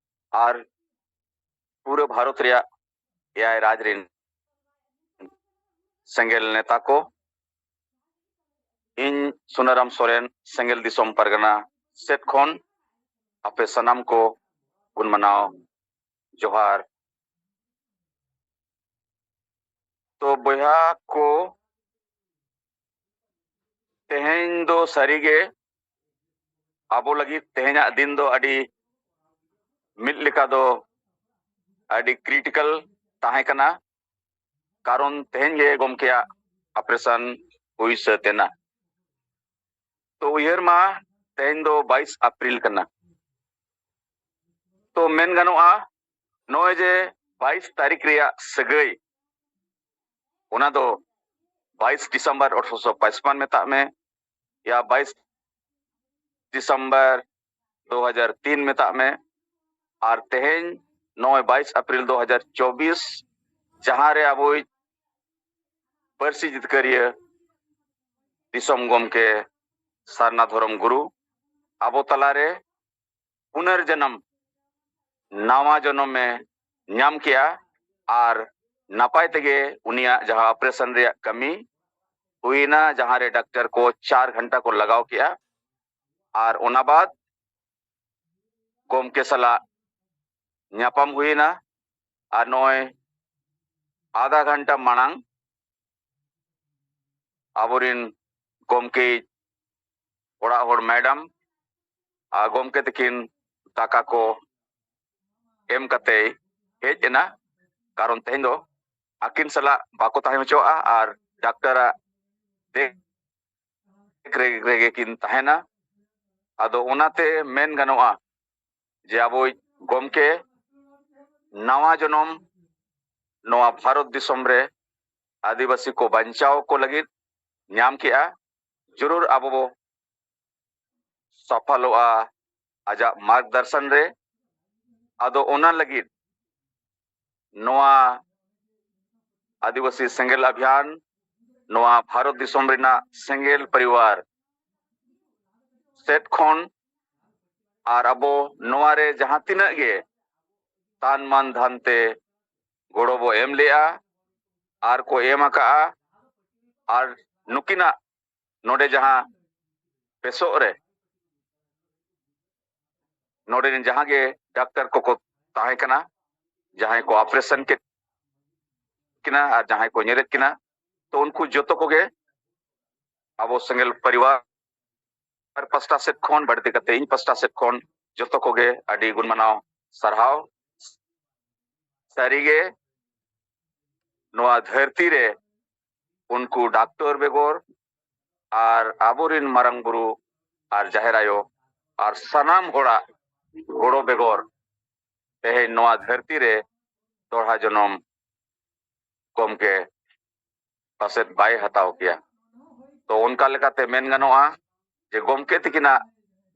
ᱟᱨ ᱯᱩᱨᱟᱹ ᱵᱷᱟᱨᱚᱛ ᱨᱮᱭᱟᱜ ᱮᱭᱟᱭ ᱨᱟᱡᱽ ᱨᱮᱱ ᱥᱮᱸᱜᱮᱞ ᱱᱮᱛᱟ ᱠᱚ, ᱤᱧ ᱥᱩᱱᱟᱨᱟᱢ ᱥᱚᱨᱮᱱ ᱥᱮᱸᱜᱮᱞ ᱫᱤᱥᱚᱢ ᱯᱟᱨᱜᱟᱱᱟ ᱥᱮᱫ ᱠᱷᱚᱱ ᱟᱯᱮ ᱥᱟᱱᱟᱢ ᱠᱚ ᱜᱩᱱ ᱢᱟᱱᱟᱣ ᱡᱚᱦᱟᱨ᱾ ᱛᱚ ᱵᱚᱭᱦᱟ ᱠᱚ, ᱛᱮᱦᱮᱧ ᱫᱚ ᱥᱟᱹᱨᱤᱜᱮ ᱟᱵᱚ ᱞᱟᱹᱜᱤᱫ ᱛᱮᱦᱮᱧᱟᱜ ᱫᱤᱱ ᱫᱚ ᱟᱹᱰᱤ ᱢᱤᱫ ᱞᱮᱠᱟ ᱫᱚ ᱟᱹᱰᱤ ᱠᱨᱤᱴᱤᱠᱟᱞ ᱛᱟᱦᱮᱸ ᱠᱟᱱᱟ, ᱠᱟᱨᱚᱱ ᱛᱮᱦᱮᱧ ᱜᱮ ᱜᱚᱢᱠᱮᱭᱟᱜ ᱚᱯᱟᱨᱮᱥᱚᱱ ᱦᱩᱭ ᱥᱟᱹᱛ ᱮᱱᱟ᱾ ᱛᱚ ᱩᱭᱦᱟᱹᱨ ᱢᱟ, ᱛᱮᱦᱮᱧ ᱫᱚ ᱵᱟᱭᱤᱥ ᱮᱯᱨᱤᱞ ᱠᱟᱱᱟ᱾ ᱛᱚ ᱢᱮᱱ ᱜᱟᱱᱚᱜᱼᱟ, ᱱᱚᱜᱼᱚᱭ ᱡᱮ ᱵᱟᱭᱤᱥ ᱛᱟᱹᱨᱤᱠᱷ ᱨᱮᱭᱟᱜ ᱥᱟᱹᱜᱟᱹᱭ, ᱚᱱᱟ ᱫᱚ ᱵᱟᱭᱤᱥ ᱰᱤᱥᱮᱢᱵᱚᱨ ᱟᱴᱷᱨᱚᱥᱚ ᱯᱟᱸᱪᱯᱟᱱᱱ ᱢᱮᱛᱟᱜ ᱢᱮ, ᱭᱟ ᱵᱟᱭᱤᱥ ᱰᱤᱥᱮᱢᱵᱚᱨ ᱫᱩ ᱦᱟᱡᱟᱨ ᱛᱤᱱ ᱢᱮᱛᱟᱜ ᱢᱮ, ᱟᱨ ᱛᱮᱦᱮᱧ ᱱᱚᱜᱼᱚᱭ ᱵᱟᱭᱤᱥ ᱮᱯᱨᱤᱞ ᱫᱩ ᱦᱟᱡᱟᱨ ᱪᱚᱵᱵᱤᱥ, ᱡᱟᱦᱟᱸ ᱨᱮ ᱟᱵᱚᱭᱤᱡ ᱯᱟᱹᱨᱥᱤ ᱡᱤᱛᱠᱟᱹᱨᱤᱭᱟᱹ ᱫᱤᱥᱚᱢ ᱜᱚᱢᱠᱮ ᱥᱟᱨᱱᱟ ᱫᱷᱚᱨᱚᱢ ᱜᱩᱨᱩ ᱟᱵᱚ ᱛᱟᱞᱟᱨᱮ ᱯᱩᱱᱟᱨᱡᱟᱱᱟᱢ, ᱱᱟᱣᱟ ᱡᱚᱱᱚᱢ ᱮ ᱧᱟᱢ ᱠᱮᱜᱼᱟ᱾ ᱟᱨ ᱱᱟᱯᱟᱭ ᱛᱮᱜᱮ ᱩᱱᱤᱭᱟᱜ ᱡᱟᱦᱟᱸ ᱚᱯᱟᱨᱮᱥᱚᱱ ᱨᱮᱭᱟᱜ ᱠᱟᱹᱢᱤ ᱦᱩᱭᱱᱟ, ᱡᱟᱦᱟᱸ ᱨᱮ ᱰᱟᱠᱛᱟᱨ ᱠᱚ ᱪᱟᱨ ᱜᱷᱚᱱᱴᱟ ᱠᱚ ᱞᱟᱜᱟᱣ ᱠᱮᱜᱼᱟ᱾ ᱟᱨ ᱚᱱᱟ ᱵᱟᱫ ᱜᱚᱢᱠᱮ ᱥᱟᱞᱟᱜ ᱧᱟᱯᱟᱢ ᱦᱩᱭᱱᱟ᱾ ᱟᱨ ᱱᱚᱜᱼᱚᱭ ᱟᱫᱷᱟ ᱜᱷᱚᱱᱴᱟ ᱢᱟᱲᱟᱝ ᱟᱵᱚᱨᱮᱱ ᱜᱚᱢᱠᱮ ᱚᱲᱟᱜ ᱦᱚᱲ ᱢᱮᱰᱟᱢ ᱟᱨ ᱜᱚᱢᱠᱮ ᱛᱟᱹᱠᱤᱱ ᱫᱟᱠᱟ ᱠᱚ ᱮᱢ ᱠᱟᱛᱮᱭ ᱦᱮᱡ ᱮᱱᱟ, ᱠᱟᱨᱚᱱ ᱛᱮᱦᱮᱧ ᱫᱚ ᱟᱹᱠᱤᱱ ᱥᱟᱞᱟᱜ ᱵᱟᱠᱚ ᱛᱟᱦᱮᱸ ᱦᱚᱪᱚᱣᱟᱜᱼᱟ ᱟᱨ ᱰᱟᱠᱛᱟᱨᱟᱜ ᱫᱮᱠᱷ ᱨᱮᱜᱮ ᱠᱤᱱ ᱛᱟᱦᱮᱱᱟ᱾ ᱟᱫᱚ ᱚᱱᱟᱛᱮ ᱢᱮᱱ ᱜᱟᱱᱚᱜᱼᱟ ᱡᱮ ᱟᱵᱚᱭᱤᱡ ᱜᱚᱢᱠᱮ ᱱᱟᱣᱟ ᱡᱚᱱᱚᱢ ᱱᱚᱣᱟ ᱵᱷᱟᱨᱚᱛ ᱫᱤᱥᱚᱢ ᱨᱮ ᱟᱹᱫᱤᱵᱟᱹᱥᱤ ᱠᱚ ᱵᱟᱧᱪᱟᱣ ᱠᱚ ᱞᱟᱹᱜᱤᱫ ᱧᱟᱢ ᱠᱮᱜᱼᱟ᱾ ᱡᱚᱨᱩᱨ ᱟᱵᱚ ᱵᱚ ᱥᱟᱯᱷᱟᱞᱚᱜᱼᱟ, ᱟᱡᱟᱜ ᱢᱟᱨᱜᱽᱫᱟᱨᱥᱚᱱ ᱨᱮ᱾ ᱟᱫᱚ ᱚᱱᱟ ᱞᱟᱹᱜᱤᱫ ᱱᱚᱣᱟ ᱟᱹᱫᱤᱵᱟᱹᱥᱤ ᱥᱮᱸᱜᱮᱞ ᱚᱵᱷᱤᱭᱟᱱ, ᱱᱚᱣᱟ ᱵᱷᱟᱨᱚᱛ ᱫᱤᱥᱚᱢ ᱨᱮᱱᱟᱜ ᱥᱮᱸᱜᱮᱞ ᱯᱚᱨᱤᱵᱟᱨ ᱥᱮᱫ ᱠᱷᱚᱱ ᱟᱨ ᱟᱵᱚ ᱱᱚᱣᱟ ᱨᱮ ᱡᱟᱦᱟᱸ ᱛᱤᱱᱟᱹᱜ ᱜᱮ ᱛᱟᱱ ᱢᱟᱱ ᱫᱷᱟᱱ ᱛᱮ ᱜᱚᱲᱚ ᱵᱚ ᱮᱢ ᱞᱮᱜᱼᱟ ᱟᱨ ᱠᱚ ᱮᱢ ᱟᱠᱟᱜᱼᱟ, ᱟᱨ ᱱᱩᱠᱤᱱᱟᱜ ᱱᱚᱰᱮ ᱡᱟᱦᱟᱸ ᱵᱮᱥᱚᱜ ᱨᱮ ᱱᱚᱰᱮ ᱨᱮᱱ ᱡᱟᱦᱟᱸ ᱜᱮ ᱰᱟᱠᱛᱟᱨ ᱠᱚᱠᱚ ᱛᱟᱦᱮᱸ ᱠᱟᱱᱟ, ᱡᱟᱦᱟᱸᱭ ᱠᱚ ᱚᱯᱟᱨᱮᱥᱚᱱ ᱠᱮᱫ ᱠᱤᱱᱟ ᱟᱨ ᱡᱟᱦᱟᱸᱭ ᱠᱚ ᱧᱮᱞᱮᱫ ᱠᱤᱱᱟ, ᱛᱚ ᱩᱱᱠᱩ ᱡᱚᱛᱚ ᱠᱚᱜᱮ ᱟᱵᱚ ᱥᱮᱸᱜᱮᱞ ᱯᱚᱨᱤᱵᱟᱨ ᱯᱟᱥᱴᱟ ᱥᱮᱫ ᱠᱷᱚᱱ, ᱵᱟᱹᱲᱛᱤ ᱠᱟᱛᱮ ᱤᱧ ᱯᱟᱥᱴᱟ ᱥᱮᱫ ᱠᱷᱚᱱ ᱡᱚᱛᱚ ᱠᱚᱜᱮ ᱟᱹᱰᱤ ᱜᱩᱱ ᱢᱟᱱᱟᱣ ᱥᱟᱨᱦᱟᱣ᱾ ᱥᱟᱹᱨᱤᱜᱮ ᱱᱚᱣᱟ ᱫᱷᱟᱹᱨᱛᱤ ᱨᱮ ᱩᱱᱠᱩ ᱰᱟᱠᱛᱚᱨ ᱵᱮᱜᱚᱨ ᱟᱨ ᱟᱵᱚᱨᱮᱱ ᱢᱟᱨᱟᱝ ᱵᱩᱨᱩ ᱟᱨ ᱡᱟᱦᱮᱨ ᱟᱭᱳ ᱟᱨ ᱥᱟᱱᱟᱢ ᱦᱚᱲᱟᱜ ᱜᱚᱲᱚ ᱵᱮᱜᱚᱨ ᱛᱮᱦᱮᱧ ᱱᱚᱣᱟ ᱫᱷᱟᱹᱨᱛᱤ ᱨᱮ ᱫᱚᱲᱦᱟ ᱡᱚᱱᱚᱢ ᱜᱚᱢᱠᱮ ᱯᱟᱥᱮᱫ ᱵᱟᱭ ᱦᱟᱛᱟᱣ ᱠᱮᱭᱟ᱾ ᱛᱚ ᱚᱱᱠᱟ ᱞᱮᱠᱟᱛᱮ ᱢᱮᱱ ᱜᱟᱱᱚᱜᱼᱟ ᱡᱮ ᱜᱚᱢᱠᱮ ᱛᱤᱠᱤᱱᱟᱜ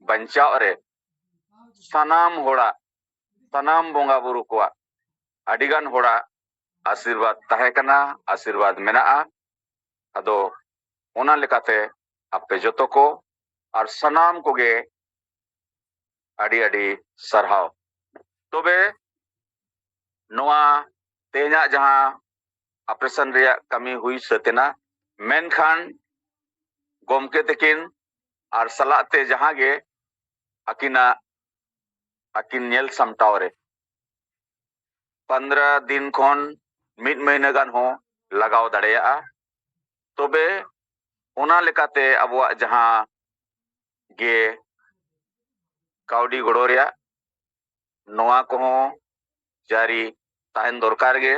ᱵᱟᱧᱪᱟᱣ ᱨᱮ ᱥᱟᱱᱟᱢ ᱦᱚᱲᱟᱜ, ᱥᱟᱱᱟᱢ ᱵᱚᱸᱜᱟ ᱵᱩᱨᱩ ᱠᱚᱣᱟᱜ, ᱟᱹᱰᱤᱜᱟᱱ ᱦᱚᱲᱟᱜ ᱟᱥᱤᱨᱵᱟᱫᱽ ᱛᱟᱦᱮᱸ ᱠᱟᱱᱟ, ᱟᱥᱤᱨᱵᱟᱫᱽ ᱢᱮᱱᱟᱜᱼᱟ᱾ ᱟᱫᱚ ᱚᱱᱟ ᱞᱮᱠᱟᱛᱮ ᱟᱯᱮ ᱡᱚᱛᱚ ᱠᱚ ᱟᱨ ᱥᱟᱱᱟᱢ ᱠᱚᱜᱮ ᱟᱹᱰᱤ ᱟᱹᱰᱤ ᱥᱟᱨᱦᱟᱣ᱾ ᱛᱚᱵᱮ ᱱᱚᱣᱟ ᱛᱮᱦᱮᱧᱟᱜ ᱡᱟᱦᱟᱸ ᱚᱯᱟᱨᱮᱥᱚᱱ ᱨᱮᱭᱟᱜ ᱠᱟᱹᱢᱤ ᱦᱩᱭ ᱥᱟᱹᱛ ᱮᱱᱟ, ᱢᱮᱱᱠᱷᱟᱱ ᱜᱚᱢᱠᱮ ᱛᱟᱹᱠᱤᱱ ᱟᱨ ᱥᱟᱞᱟᱜ ᱛᱮ ᱡᱟᱦᱟᱸ ᱜᱮ ᱟᱹᱠᱤᱱᱟᱜ, ᱟᱹᱠᱤᱱ ᱧᱮᱞ ᱥᱟᱢᱴᱟᱣ ᱨᱮ ᱯᱚᱱᱫᱽᱨᱚ ᱫᱤᱱ ᱠᱷᱚᱱ ᱢᱤᱫ ᱢᱟᱹᱦᱱᱟᱹ ᱜᱟᱱ ᱦᱚᱸ ᱞᱟᱜᱟᱣ ᱫᱟᱲᱮᱭᱟᱜᱼᱟ᱾ ᱛᱚᱵᱮ ᱚᱱᱟ ᱞᱮᱠᱟᱛᱮ ᱟᱵᱚᱣᱟᱜ ᱡᱟᱦᱟᱸ ᱜᱮ ᱠᱟᱹᱣᱰᱤ ᱜᱚᱲᱚ ᱨᱮᱭᱟᱜ, ᱱᱚᱣᱟ ᱠᱚᱦᱚᱸ ᱡᱟᱹᱨᱤ ᱛᱟᱦᱮᱱ ᱫᱚᱨᱠᱟᱨ ᱜᱮ᱾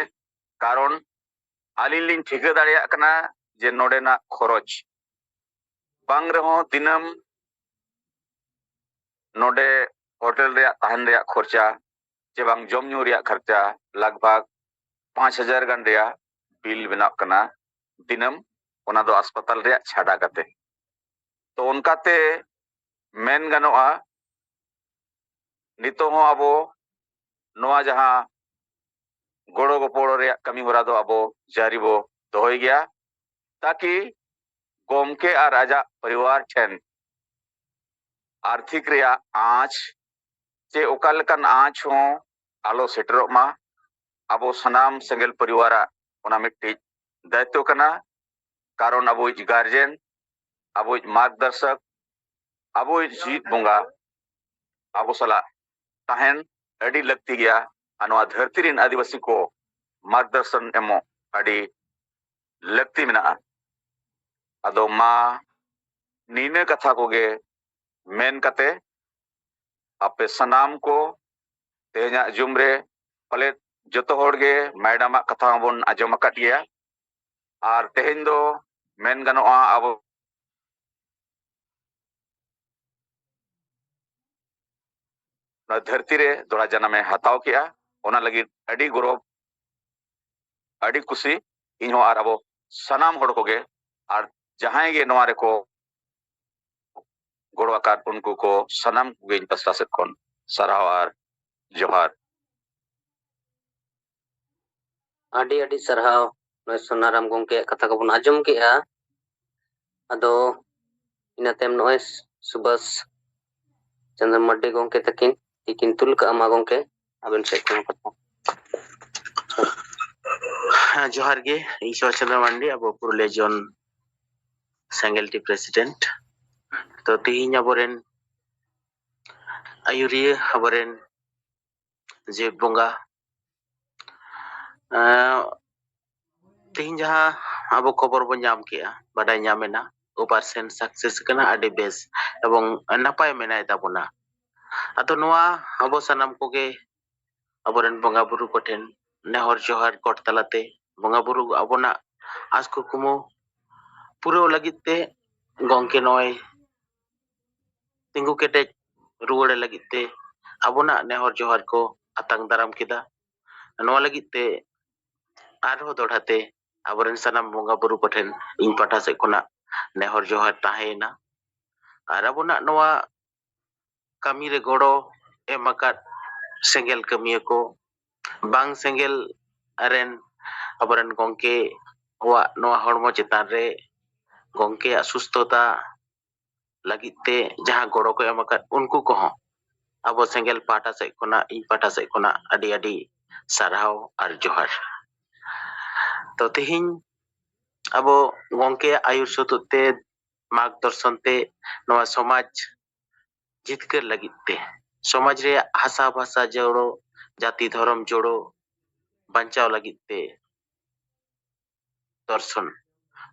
ᱠᱟᱨᱚᱱ ᱟᱹᱞᱤᱧ ᱞᱤᱧ ᱴᱷᱤᱠᱟᱹ ᱫᱟᱲᱮᱭᱟᱜ ᱠᱟᱱᱟ ᱡᱮ ᱱᱚᱰᱮᱱᱟᱜ ᱠᱷᱚᱨᱚᱪ ᱵᱟᱝ ᱨᱮᱦᱚᱸ ᱫᱤᱱᱟᱹᱢ ᱱᱚᱰᱮ ᱦᱳᱴᱮᱞ ᱨᱮᱭᱟᱜ ᱛᱟᱦᱮᱱ ᱨᱮᱭᱟᱜ ᱠᱷᱚᱨᱪᱟ ᱪᱮ ᱵᱟᱝ ᱡᱚᱢ ᱧᱩ ᱨᱮᱭᱟᱜ ᱠᱷᱚᱨᱪᱟ ᱞᱟᱜᱽ ᱵᱷᱟᱜᱽ ᱯᱟᱸᱪ ᱦᱟᱡᱟᱨ ᱜᱟᱱ ᱨᱮᱭᱟᱜ ᱵᱤᱞ ᱵᱮᱱᱟᱜ ᱠᱟᱱᱟ ᱫᱤᱱᱟᱹᱢ, ᱚᱱᱟ ᱫᱚ ᱦᱟᱥᱯᱟᱛᱟᱞ ᱨᱮᱭᱟᱜ ᱪᱷᱟᱰᱟ ᱠᱟᱛᱮ᱾ ᱛᱚ ᱚᱱᱠᱟᱛᱮ ᱢᱮᱱ ᱜᱟᱱᱚᱜᱼᱟ ᱱᱤᱛᱚᱜ ᱦᱚᱸ ᱟᱵᱚ ᱱᱚᱣᱟ ᱡᱟᱦᱟᱸ ᱜᱚᱲᱚ ᱜᱚᱯᱚᱲᱚ ᱨᱮᱭᱟᱜ ᱠᱟᱹᱢᱤ ᱦᱚᱨᱟ ᱫᱚ ᱟᱵᱚ ᱡᱟᱹᱨᱤ ᱵᱚ ᱫᱚᱦᱚᱭ ᱜᱮᱭᱟ, ᱛᱟᱠᱤ ᱜᱚᱢᱠᱮ ᱟᱨ ᱟᱡᱟᱜ ᱯᱚᱨᱤᱵᱟᱨ ᱴᱷᱮᱱ ᱟᱨᱛᱷᱤᱠ ᱨᱮᱭᱟᱜ ᱟᱸᱪ ᱪᱮ ᱚᱠᱟ ᱞᱮᱠᱟᱱ ᱟᱸᱪ ᱦᱚᱸ ᱟᱞᱚ ᱥᱮᱴᱮᱨᱚᱜ ᱢᱟ᱾ ᱟᱵᱚ ᱥᱟᱱᱟᱢ ᱥᱮᱸᱜᱮᱞ ᱯᱚᱨᱤᱵᱟᱨᱟᱜ ᱚᱱᱟ ᱢᱤᱫᱴᱤᱡ ᱫᱟᱭᱤᱛᱛᱚ ᱠᱟᱱᱟ, ᱠᱟᱨᱚᱱ ᱟᱵᱚᱭᱤᱡ ᱜᱟᱨᱡᱮᱱ, ᱟᱵᱚᱭᱤᱡ ᱢᱟᱨᱜᱽᱫᱟᱨᱥᱚᱠ, ᱟᱵᱚᱭᱤᱡ ᱡᱤᱣᱤᱫ ᱵᱚᱸᱜᱟ ᱟᱵᱚ ᱥᱟᱞᱟᱜ ᱛᱟᱦᱮᱱ ᱟᱹᱰᱤ ᱞᱟᱹᱠᱛᱤ ᱜᱮᱭᱟ᱾ ᱟᱨ ᱱᱚᱣᱟ ᱫᱷᱟᱹᱨᱛᱤ ᱨᱮᱱ ᱟᱹᱫᱤᱵᱟᱹᱥᱤ ᱠᱚ ᱢᱟᱨᱜᱽᱫᱟᱨᱥᱚᱱ ᱮᱢᱚᱜ ᱟᱹᱰᱤ ᱞᱟᱹᱠᱛᱤ ᱢᱮᱱᱟᱜᱼᱟ᱾ ᱟᱫᱚ ᱢᱟ ᱱᱤᱱᱟᱹ ᱠᱟᱛᱷᱟ ᱠᱚᱜᱮ ᱢᱮᱱ ᱠᱟᱛᱮ ᱟᱯᱮ ᱥᱟᱱᱟᱢ ᱠᱚ ᱛᱮᱦᱮᱧᱟᱜ ᱡᱩᱢ ᱨᱮ ᱯᱟᱞᱮᱫ ᱡᱚᱛᱚ ᱦᱚᱲ ᱜᱮ ᱢᱮᱰᱟᱢᱟᱜ ᱠᱟᱛᱷᱟ ᱦᱚᱸᱵᱚᱱ ᱟᱸᱡᱚᱢ ᱟᱠᱟᱫ ᱜᱮᱭᱟ᱾ ᱟᱨ ᱛᱮᱦᱮᱧ ᱫᱚ ᱢᱮᱱ ᱜᱟᱱᱚᱜᱼᱟ ᱟᱵᱚ ᱱᱚᱣᱟ ᱫᱷᱟᱹᱨᱛᱤ ᱨᱮ ᱫᱚᱲᱟ ᱡᱟᱱᱟᱢᱮ ᱦᱟᱛᱟᱣ ᱠᱮᱜᱼᱟ᱾ ᱚᱱᱟ ᱞᱟᱹᱜᱤᱫ ᱟᱹᱰᱤ ᱜᱚᱨᱚᱵᱽ, ᱟᱹᱰᱤ ᱠᱩᱥᱤ ᱤᱧ ᱦᱚᱸ ᱟᱨ ᱟᱵᱚ ᱥᱟᱱᱟᱢ ᱦᱚᱲ ᱠᱚᱜᱮ, ᱟᱨ ᱡᱟᱦᱟᱸᱭ ᱜᱮ ᱱᱚᱣᱟ ᱨᱮᱠᱚ ᱜᱚᱲᱚ ᱟᱠᱟᱫ ᱩᱱᱠᱩ ᱠᱚ ᱥᱟᱱᱟᱢ ᱠᱚᱜᱮ ᱤᱧ ᱯᱟᱥᱴᱟ ᱥᱮᱫ ᱠᱷᱚᱱ ᱥᱟᱨᱦᱟᱣ ᱟᱨ ᱡᱚᱦᱟᱨ᱾ ᱟᱹᱰᱤ ᱟᱹᱰᱤ ᱥᱟᱨᱦᱟᱣ᱾ ᱱᱚᱜᱼᱚᱭ ᱥᱳᱱᱟᱨᱟᱢ ᱜᱚᱢᱠᱮᱭᱟᱜ ᱠᱟᱛᱷᱟ ᱠᱚᱵᱚᱱ ᱟᱸᱡᱚᱢ ᱠᱮᱜᱼᱟ᱾ ᱟᱫᱚ ᱤᱱᱟᱹ ᱛᱟᱭᱚᱢ ᱱᱚᱜᱼᱚᱭ ᱥᱩᱵᱷᱟᱥ ᱪᱚᱸᱫᱽᱨᱚ ᱢᱟᱨᱰᱤ ᱜᱚᱢᱠᱮ ᱛᱟᱹᱠᱤᱱ ᱛᱤᱠᱤᱱ ᱛᱩᱞ ᱠᱟᱜᱼᱟ᱾ ᱢᱟ ᱜᱚᱢᱠᱮ, ᱟᱵᱮᱱ ᱥᱮᱫ ᱠᱷᱚᱱ ᱠᱟᱛᱷᱟ᱾ ᱦᱮᱸ, ᱡᱚᱦᱟᱨ ᱜᱮ᱾ ᱤᱧ ᱥᱩᱵᱷᱟᱥ ᱪᱚᱸᱫᱽᱨᱚ ᱢᱟᱨᱰᱤ, ᱟᱵᱚ ᱯᱩᱨᱩᱞᱤᱭᱟᱹ ᱡᱳᱱ ᱥᱮᱸᱜᱮᱞ ᱴᱤ ᱯᱨᱮᱥᱤᱰᱮᱱᱴ᱾ ᱛᱚ, ᱛᱤᱦᱤᱧ ᱟᱵᱚᱨᱮᱱ ᱟᱹᱭᱩᱨᱤᱭᱟᱹ, ᱟᱵᱚᱨᱮᱱ ᱡᱤᱣᱤ ᱵᱚᱸᱜᱟ, ᱮᱸ, ᱛᱤᱦᱤᱧ ᱡᱟᱦᱟᱸ ᱟᱵᱚ ᱠᱷᱚᱵᱚᱨ ᱵᱚᱱ ᱧᱟᱢ ᱠᱮᱜᱼᱟ, ᱵᱟᱰᱟᱭ ᱧᱟᱢ ᱮᱱᱟ, ᱚᱯᱟᱨᱮᱥᱚᱱ ᱥᱟᱠᱥᱮᱥ ᱠᱟᱱᱟ, ᱟᱹᱰᱤ ᱵᱮᱥ ᱮᱵᱚᱝ ᱱᱟᱯᱟᱭ ᱢᱮᱱᱟᱭ ᱛᱟᱵᱚᱱᱟ᱾ ᱟᱫᱚ ᱱᱚᱣᱟ ᱟᱵᱚ ᱥᱟᱱᱟᱢ ᱠᱚᱜᱮ ᱟᱵᱚᱨᱮᱱ ᱵᱚᱸᱜᱟ ᱵᱩᱨᱩ ᱠᱚᱴᱷᱮᱱ ᱱᱮᱦᱚᱨ ᱡᱚᱦᱟᱨ ᱜᱚᱰ ᱛᱟᱞᱟᱛᱮ ᱵᱚᱸᱜᱟ ᱵᱩᱨᱩ ᱟᱵᱚᱱᱟᱜ ᱟᱸᱥ ᱠᱩᱠᱢᱩ ᱯᱩᱨᱟᱹᱣ ᱞᱟᱹᱜᱤᱫ ᱛᱮ ᱜᱚᱢᱠᱮ ᱱᱚᱜᱼᱚᱭ ᱛᱤᱸᱜᱩ ᱠᱮᱴᱮᱡ ᱨᱩᱣᱟᱹᱲᱮ ᱞᱟᱹᱜᱤᱫ ᱛᱮ ᱟᱵᱚᱱᱟᱜ ᱱᱮᱦᱚᱨ ᱡᱚᱦᱟᱨ ᱠᱚ ᱟᱛᱟᱝ ᱫᱟᱨᱟᱢ ᱠᱮᱫᱟ᱾ ᱱᱚᱣᱟ ᱞᱟᱹᱜᱤᱫ ᱛᱮ ᱟᱨᱦᱚᱸ ᱫᱚᱦᱲᱟ ᱛᱮ ᱟᱵᱚᱨᱮᱱ ᱥᱟᱱᱟᱢ ᱵᱚᱸᱜᱟ ᱵᱩᱨᱩ ᱠᱚᱴᱷᱮᱱ ᱤᱧ ᱯᱟᱦᱴᱟ ᱥᱮᱫ ᱠᱷᱚᱱᱟᱜ ᱱᱮᱦᱚᱨ ᱡᱚᱦᱟᱨ ᱛᱟᱦᱮᱸᱭᱮᱱᱟ᱾ ᱟᱨ ᱟᱵᱚᱱᱟᱜ ᱱᱚᱣᱟ ᱠᱟᱹᱢᱤ ᱨᱮ ᱜᱚᱲᱚ ᱮᱢ ᱟᱠᱟᱫ ᱥᱮᱸᱜᱮᱞ ᱠᱟᱹᱢᱤᱭᱟᱹ ᱠᱚ, ᱵᱟᱝ ᱥᱮᱸᱜᱮᱞ ᱨᱮᱱ ᱟᱵᱚᱨᱮᱱ ᱜᱚᱢᱠᱮ ᱠᱚᱣᱟᱜ ᱱᱚᱣᱟ ᱦᱚᱲᱢᱚ ᱪᱮᱛᱟᱱ ᱨᱮ ᱜᱚᱢᱠᱮᱭᱟᱜ ᱥᱩᱥᱛᱷᱚᱛᱟ ᱞᱟᱹᱜᱤᱫ ᱛᱮ ᱡᱟᱦᱟᱸ ᱜᱚᱲᱚ ᱠᱚ ᱮᱢ ᱟᱠᱟᱫ, ᱩᱱᱠᱩ ᱠᱚᱦᱚᱸ ᱟᱵᱚ ᱥᱮᱸᱜᱮᱞ ᱯᱟᱦᱴᱟ ᱥᱮᱫ ᱠᱷᱚᱱᱟᱜ, ᱤᱧ ᱯᱟᱦᱴᱟ ᱥᱮᱫ ᱠᱷᱚᱱᱟᱜ ᱟᱹᱰᱤ ᱟᱹᱰᱤ ᱥᱟᱨᱦᱟᱣ ᱟᱨ ᱡᱚᱦᱟᱨ᱾ ᱛᱚ, ᱛᱮᱦᱮᱧ ᱟᱵᱚ ᱜᱚᱢᱠᱮᱭᱟᱜ ᱟᱹᱭᱩᱨ ᱥᱩᱛᱩᱜ ᱛᱮ, ᱢᱟᱨᱜᱽ ᱫᱚᱨᱥᱚᱱ ᱛᱮ ᱱᱚᱣᱟ ᱥᱚᱢᱟᱡᱽ ᱡᱤᱛᱠᱟᱹᱨ ᱞᱟᱹᱜᱤᱫ ᱛᱮ, ᱥᱚᱢᱟᱡᱽ ᱨᱮᱭᱟᱜ ᱦᱟᱥᱟ ᱵᱷᱟᱥᱟ ᱡᱳᱲᱳ, ᱡᱟᱹᱛᱤ ᱫᱷᱚᱨᱚᱢ ᱡᱳᱲᱳ ᱵᱟᱧᱪᱟᱣ ᱞᱟᱹᱜᱤᱫ ᱛᱮ ᱫᱚᱨᱥᱚᱱ,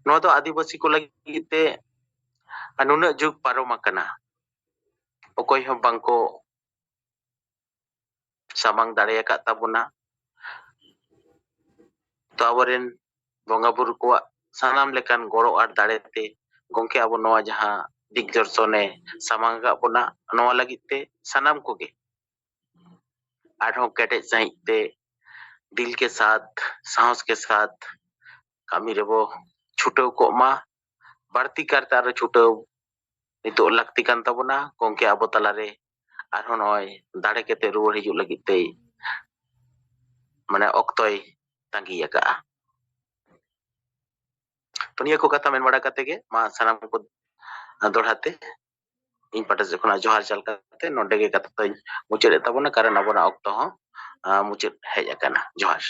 ᱱᱚᱣᱟ ᱫᱚ ᱟᱹᱫᱤᱵᱟᱹᱥᱤ ᱠᱚ ᱞᱟᱹᱜᱤᱫ ᱛᱮ ᱱᱩᱱᱟᱹᱜ ᱡᱩᱜᱽ ᱯᱟᱨᱚᱢ ᱟᱠᱟᱱᱟ, ᱚᱠᱚᱭ ᱦᱚᱸ ᱵᱟᱝᱠᱚ ᱥᱟᱢᱟᱝ ᱫᱟᱲᱮ ᱟᱠᱟᱫ ᱛᱟᱵᱚᱱᱟ᱾ ᱛᱚ, ᱟᱵᱚᱨᱮᱱ ᱵᱚᱸᱜᱟ ᱵᱩᱨᱩ ᱠᱚᱣᱟᱜ ᱥᱟᱱᱟᱢ ᱞᱮᱠᱟᱱ ᱜᱚᱲᱚ ᱟᱨ ᱫᱟᱲᱮ ᱛᱮ ᱜᱚᱢᱠᱮ ᱟᱵᱚ ᱱᱚᱣᱟ ᱡᱟᱦᱟᱸ ᱫᱤᱜᱽ ᱫᱚᱨᱥᱚᱱᱮ ᱥᱟᱢᱟᱝ ᱟᱠᱟᱫ ᱵᱚᱱᱟ, ᱱᱚᱣᱟ ᱞᱟᱹᱜᱤᱫ ᱛᱮ ᱥᱟᱱᱟᱢ ᱠᱚᱜᱮ ᱟᱨᱦᱚᱸ ᱠᱮᱴᱮᱡ ᱥᱟᱺᱦᱤᱡ ᱛᱮ ᱫᱤᱞ ᱠᱮ ᱥᱟᱛ, ᱥᱟᱦᱚᱥ ᱠᱮ ᱥᱟᱛ ᱠᱟᱹᱢᱤ ᱨᱮᱵᱚ ᱪᱷᱩᱴᱟᱹᱣ ᱠᱚᱜ ᱢᱟ᱾ ᱵᱟᱹᱲᱛᱤ ᱠᱟᱨᱛᱮ ᱟᱨᱚ ᱪᱷᱩᱴᱟᱹᱣ ᱱᱤᱛᱚᱜ ᱞᱟᱹᱠᱛᱤ ᱠᱟᱱ ᱛᱟᱵᱚᱱᱟ᱾ ᱜᱚᱢᱠᱮ ᱟᱵᱚ ᱛᱟᱞᱟᱨᱮ ᱟᱨᱦᱚᱸ ᱱᱚᱜᱼᱚᱭ ᱫᱟᱲᱮ ᱠᱟᱛᱮ ᱨᱩᱣᱟᱹᱲ ᱦᱤᱡᱩᱜ ᱞᱟᱹᱜᱤᱫ ᱛᱮᱭ, ᱢᱟᱱᱮ, ᱚᱠᱛᱚᱭ ᱛᱟᱺᱜᱤ ᱟᱠᱟᱫᱼᱟ᱾ ᱛᱚ, ᱱᱤᱭᱟᱹ ᱠᱚ ᱠᱟᱛᱷᱟ ᱢᱮᱱ ᱵᱟᱲᱟ ᱠᱟᱛᱮ ᱜᱮ ᱢᱟ ᱥᱟᱱᱟᱢ ᱠᱚ ᱫᱚᱦᱲᱟ ᱛᱮ ᱤᱧ ᱯᱟᱦᱴᱟ ᱥᱮᱫ ᱠᱷᱚᱱᱟᱜ ᱡᱚᱦᱟᱨ ᱪᱟᱞ ᱠᱟᱛᱮ ᱱᱚᱰᱮ ᱜᱮ ᱠᱟᱛᱷᱟ ᱫᱚᱧ ᱢᱩᱪᱟᱹᱫ ᱮᱫ ᱛᱟᱵᱚᱱᱟ, ᱠᱟᱨᱚᱱ ᱟᱵᱚᱱᱟᱜ ᱚᱠᱛᱚ ᱦᱚᱸ, ᱟᱸ, ᱢᱩᱪᱟᱹᱫ ᱦᱮᱡ ᱟᱠᱟᱱᱟ᱾ ᱡᱚᱦᱟᱨ᱾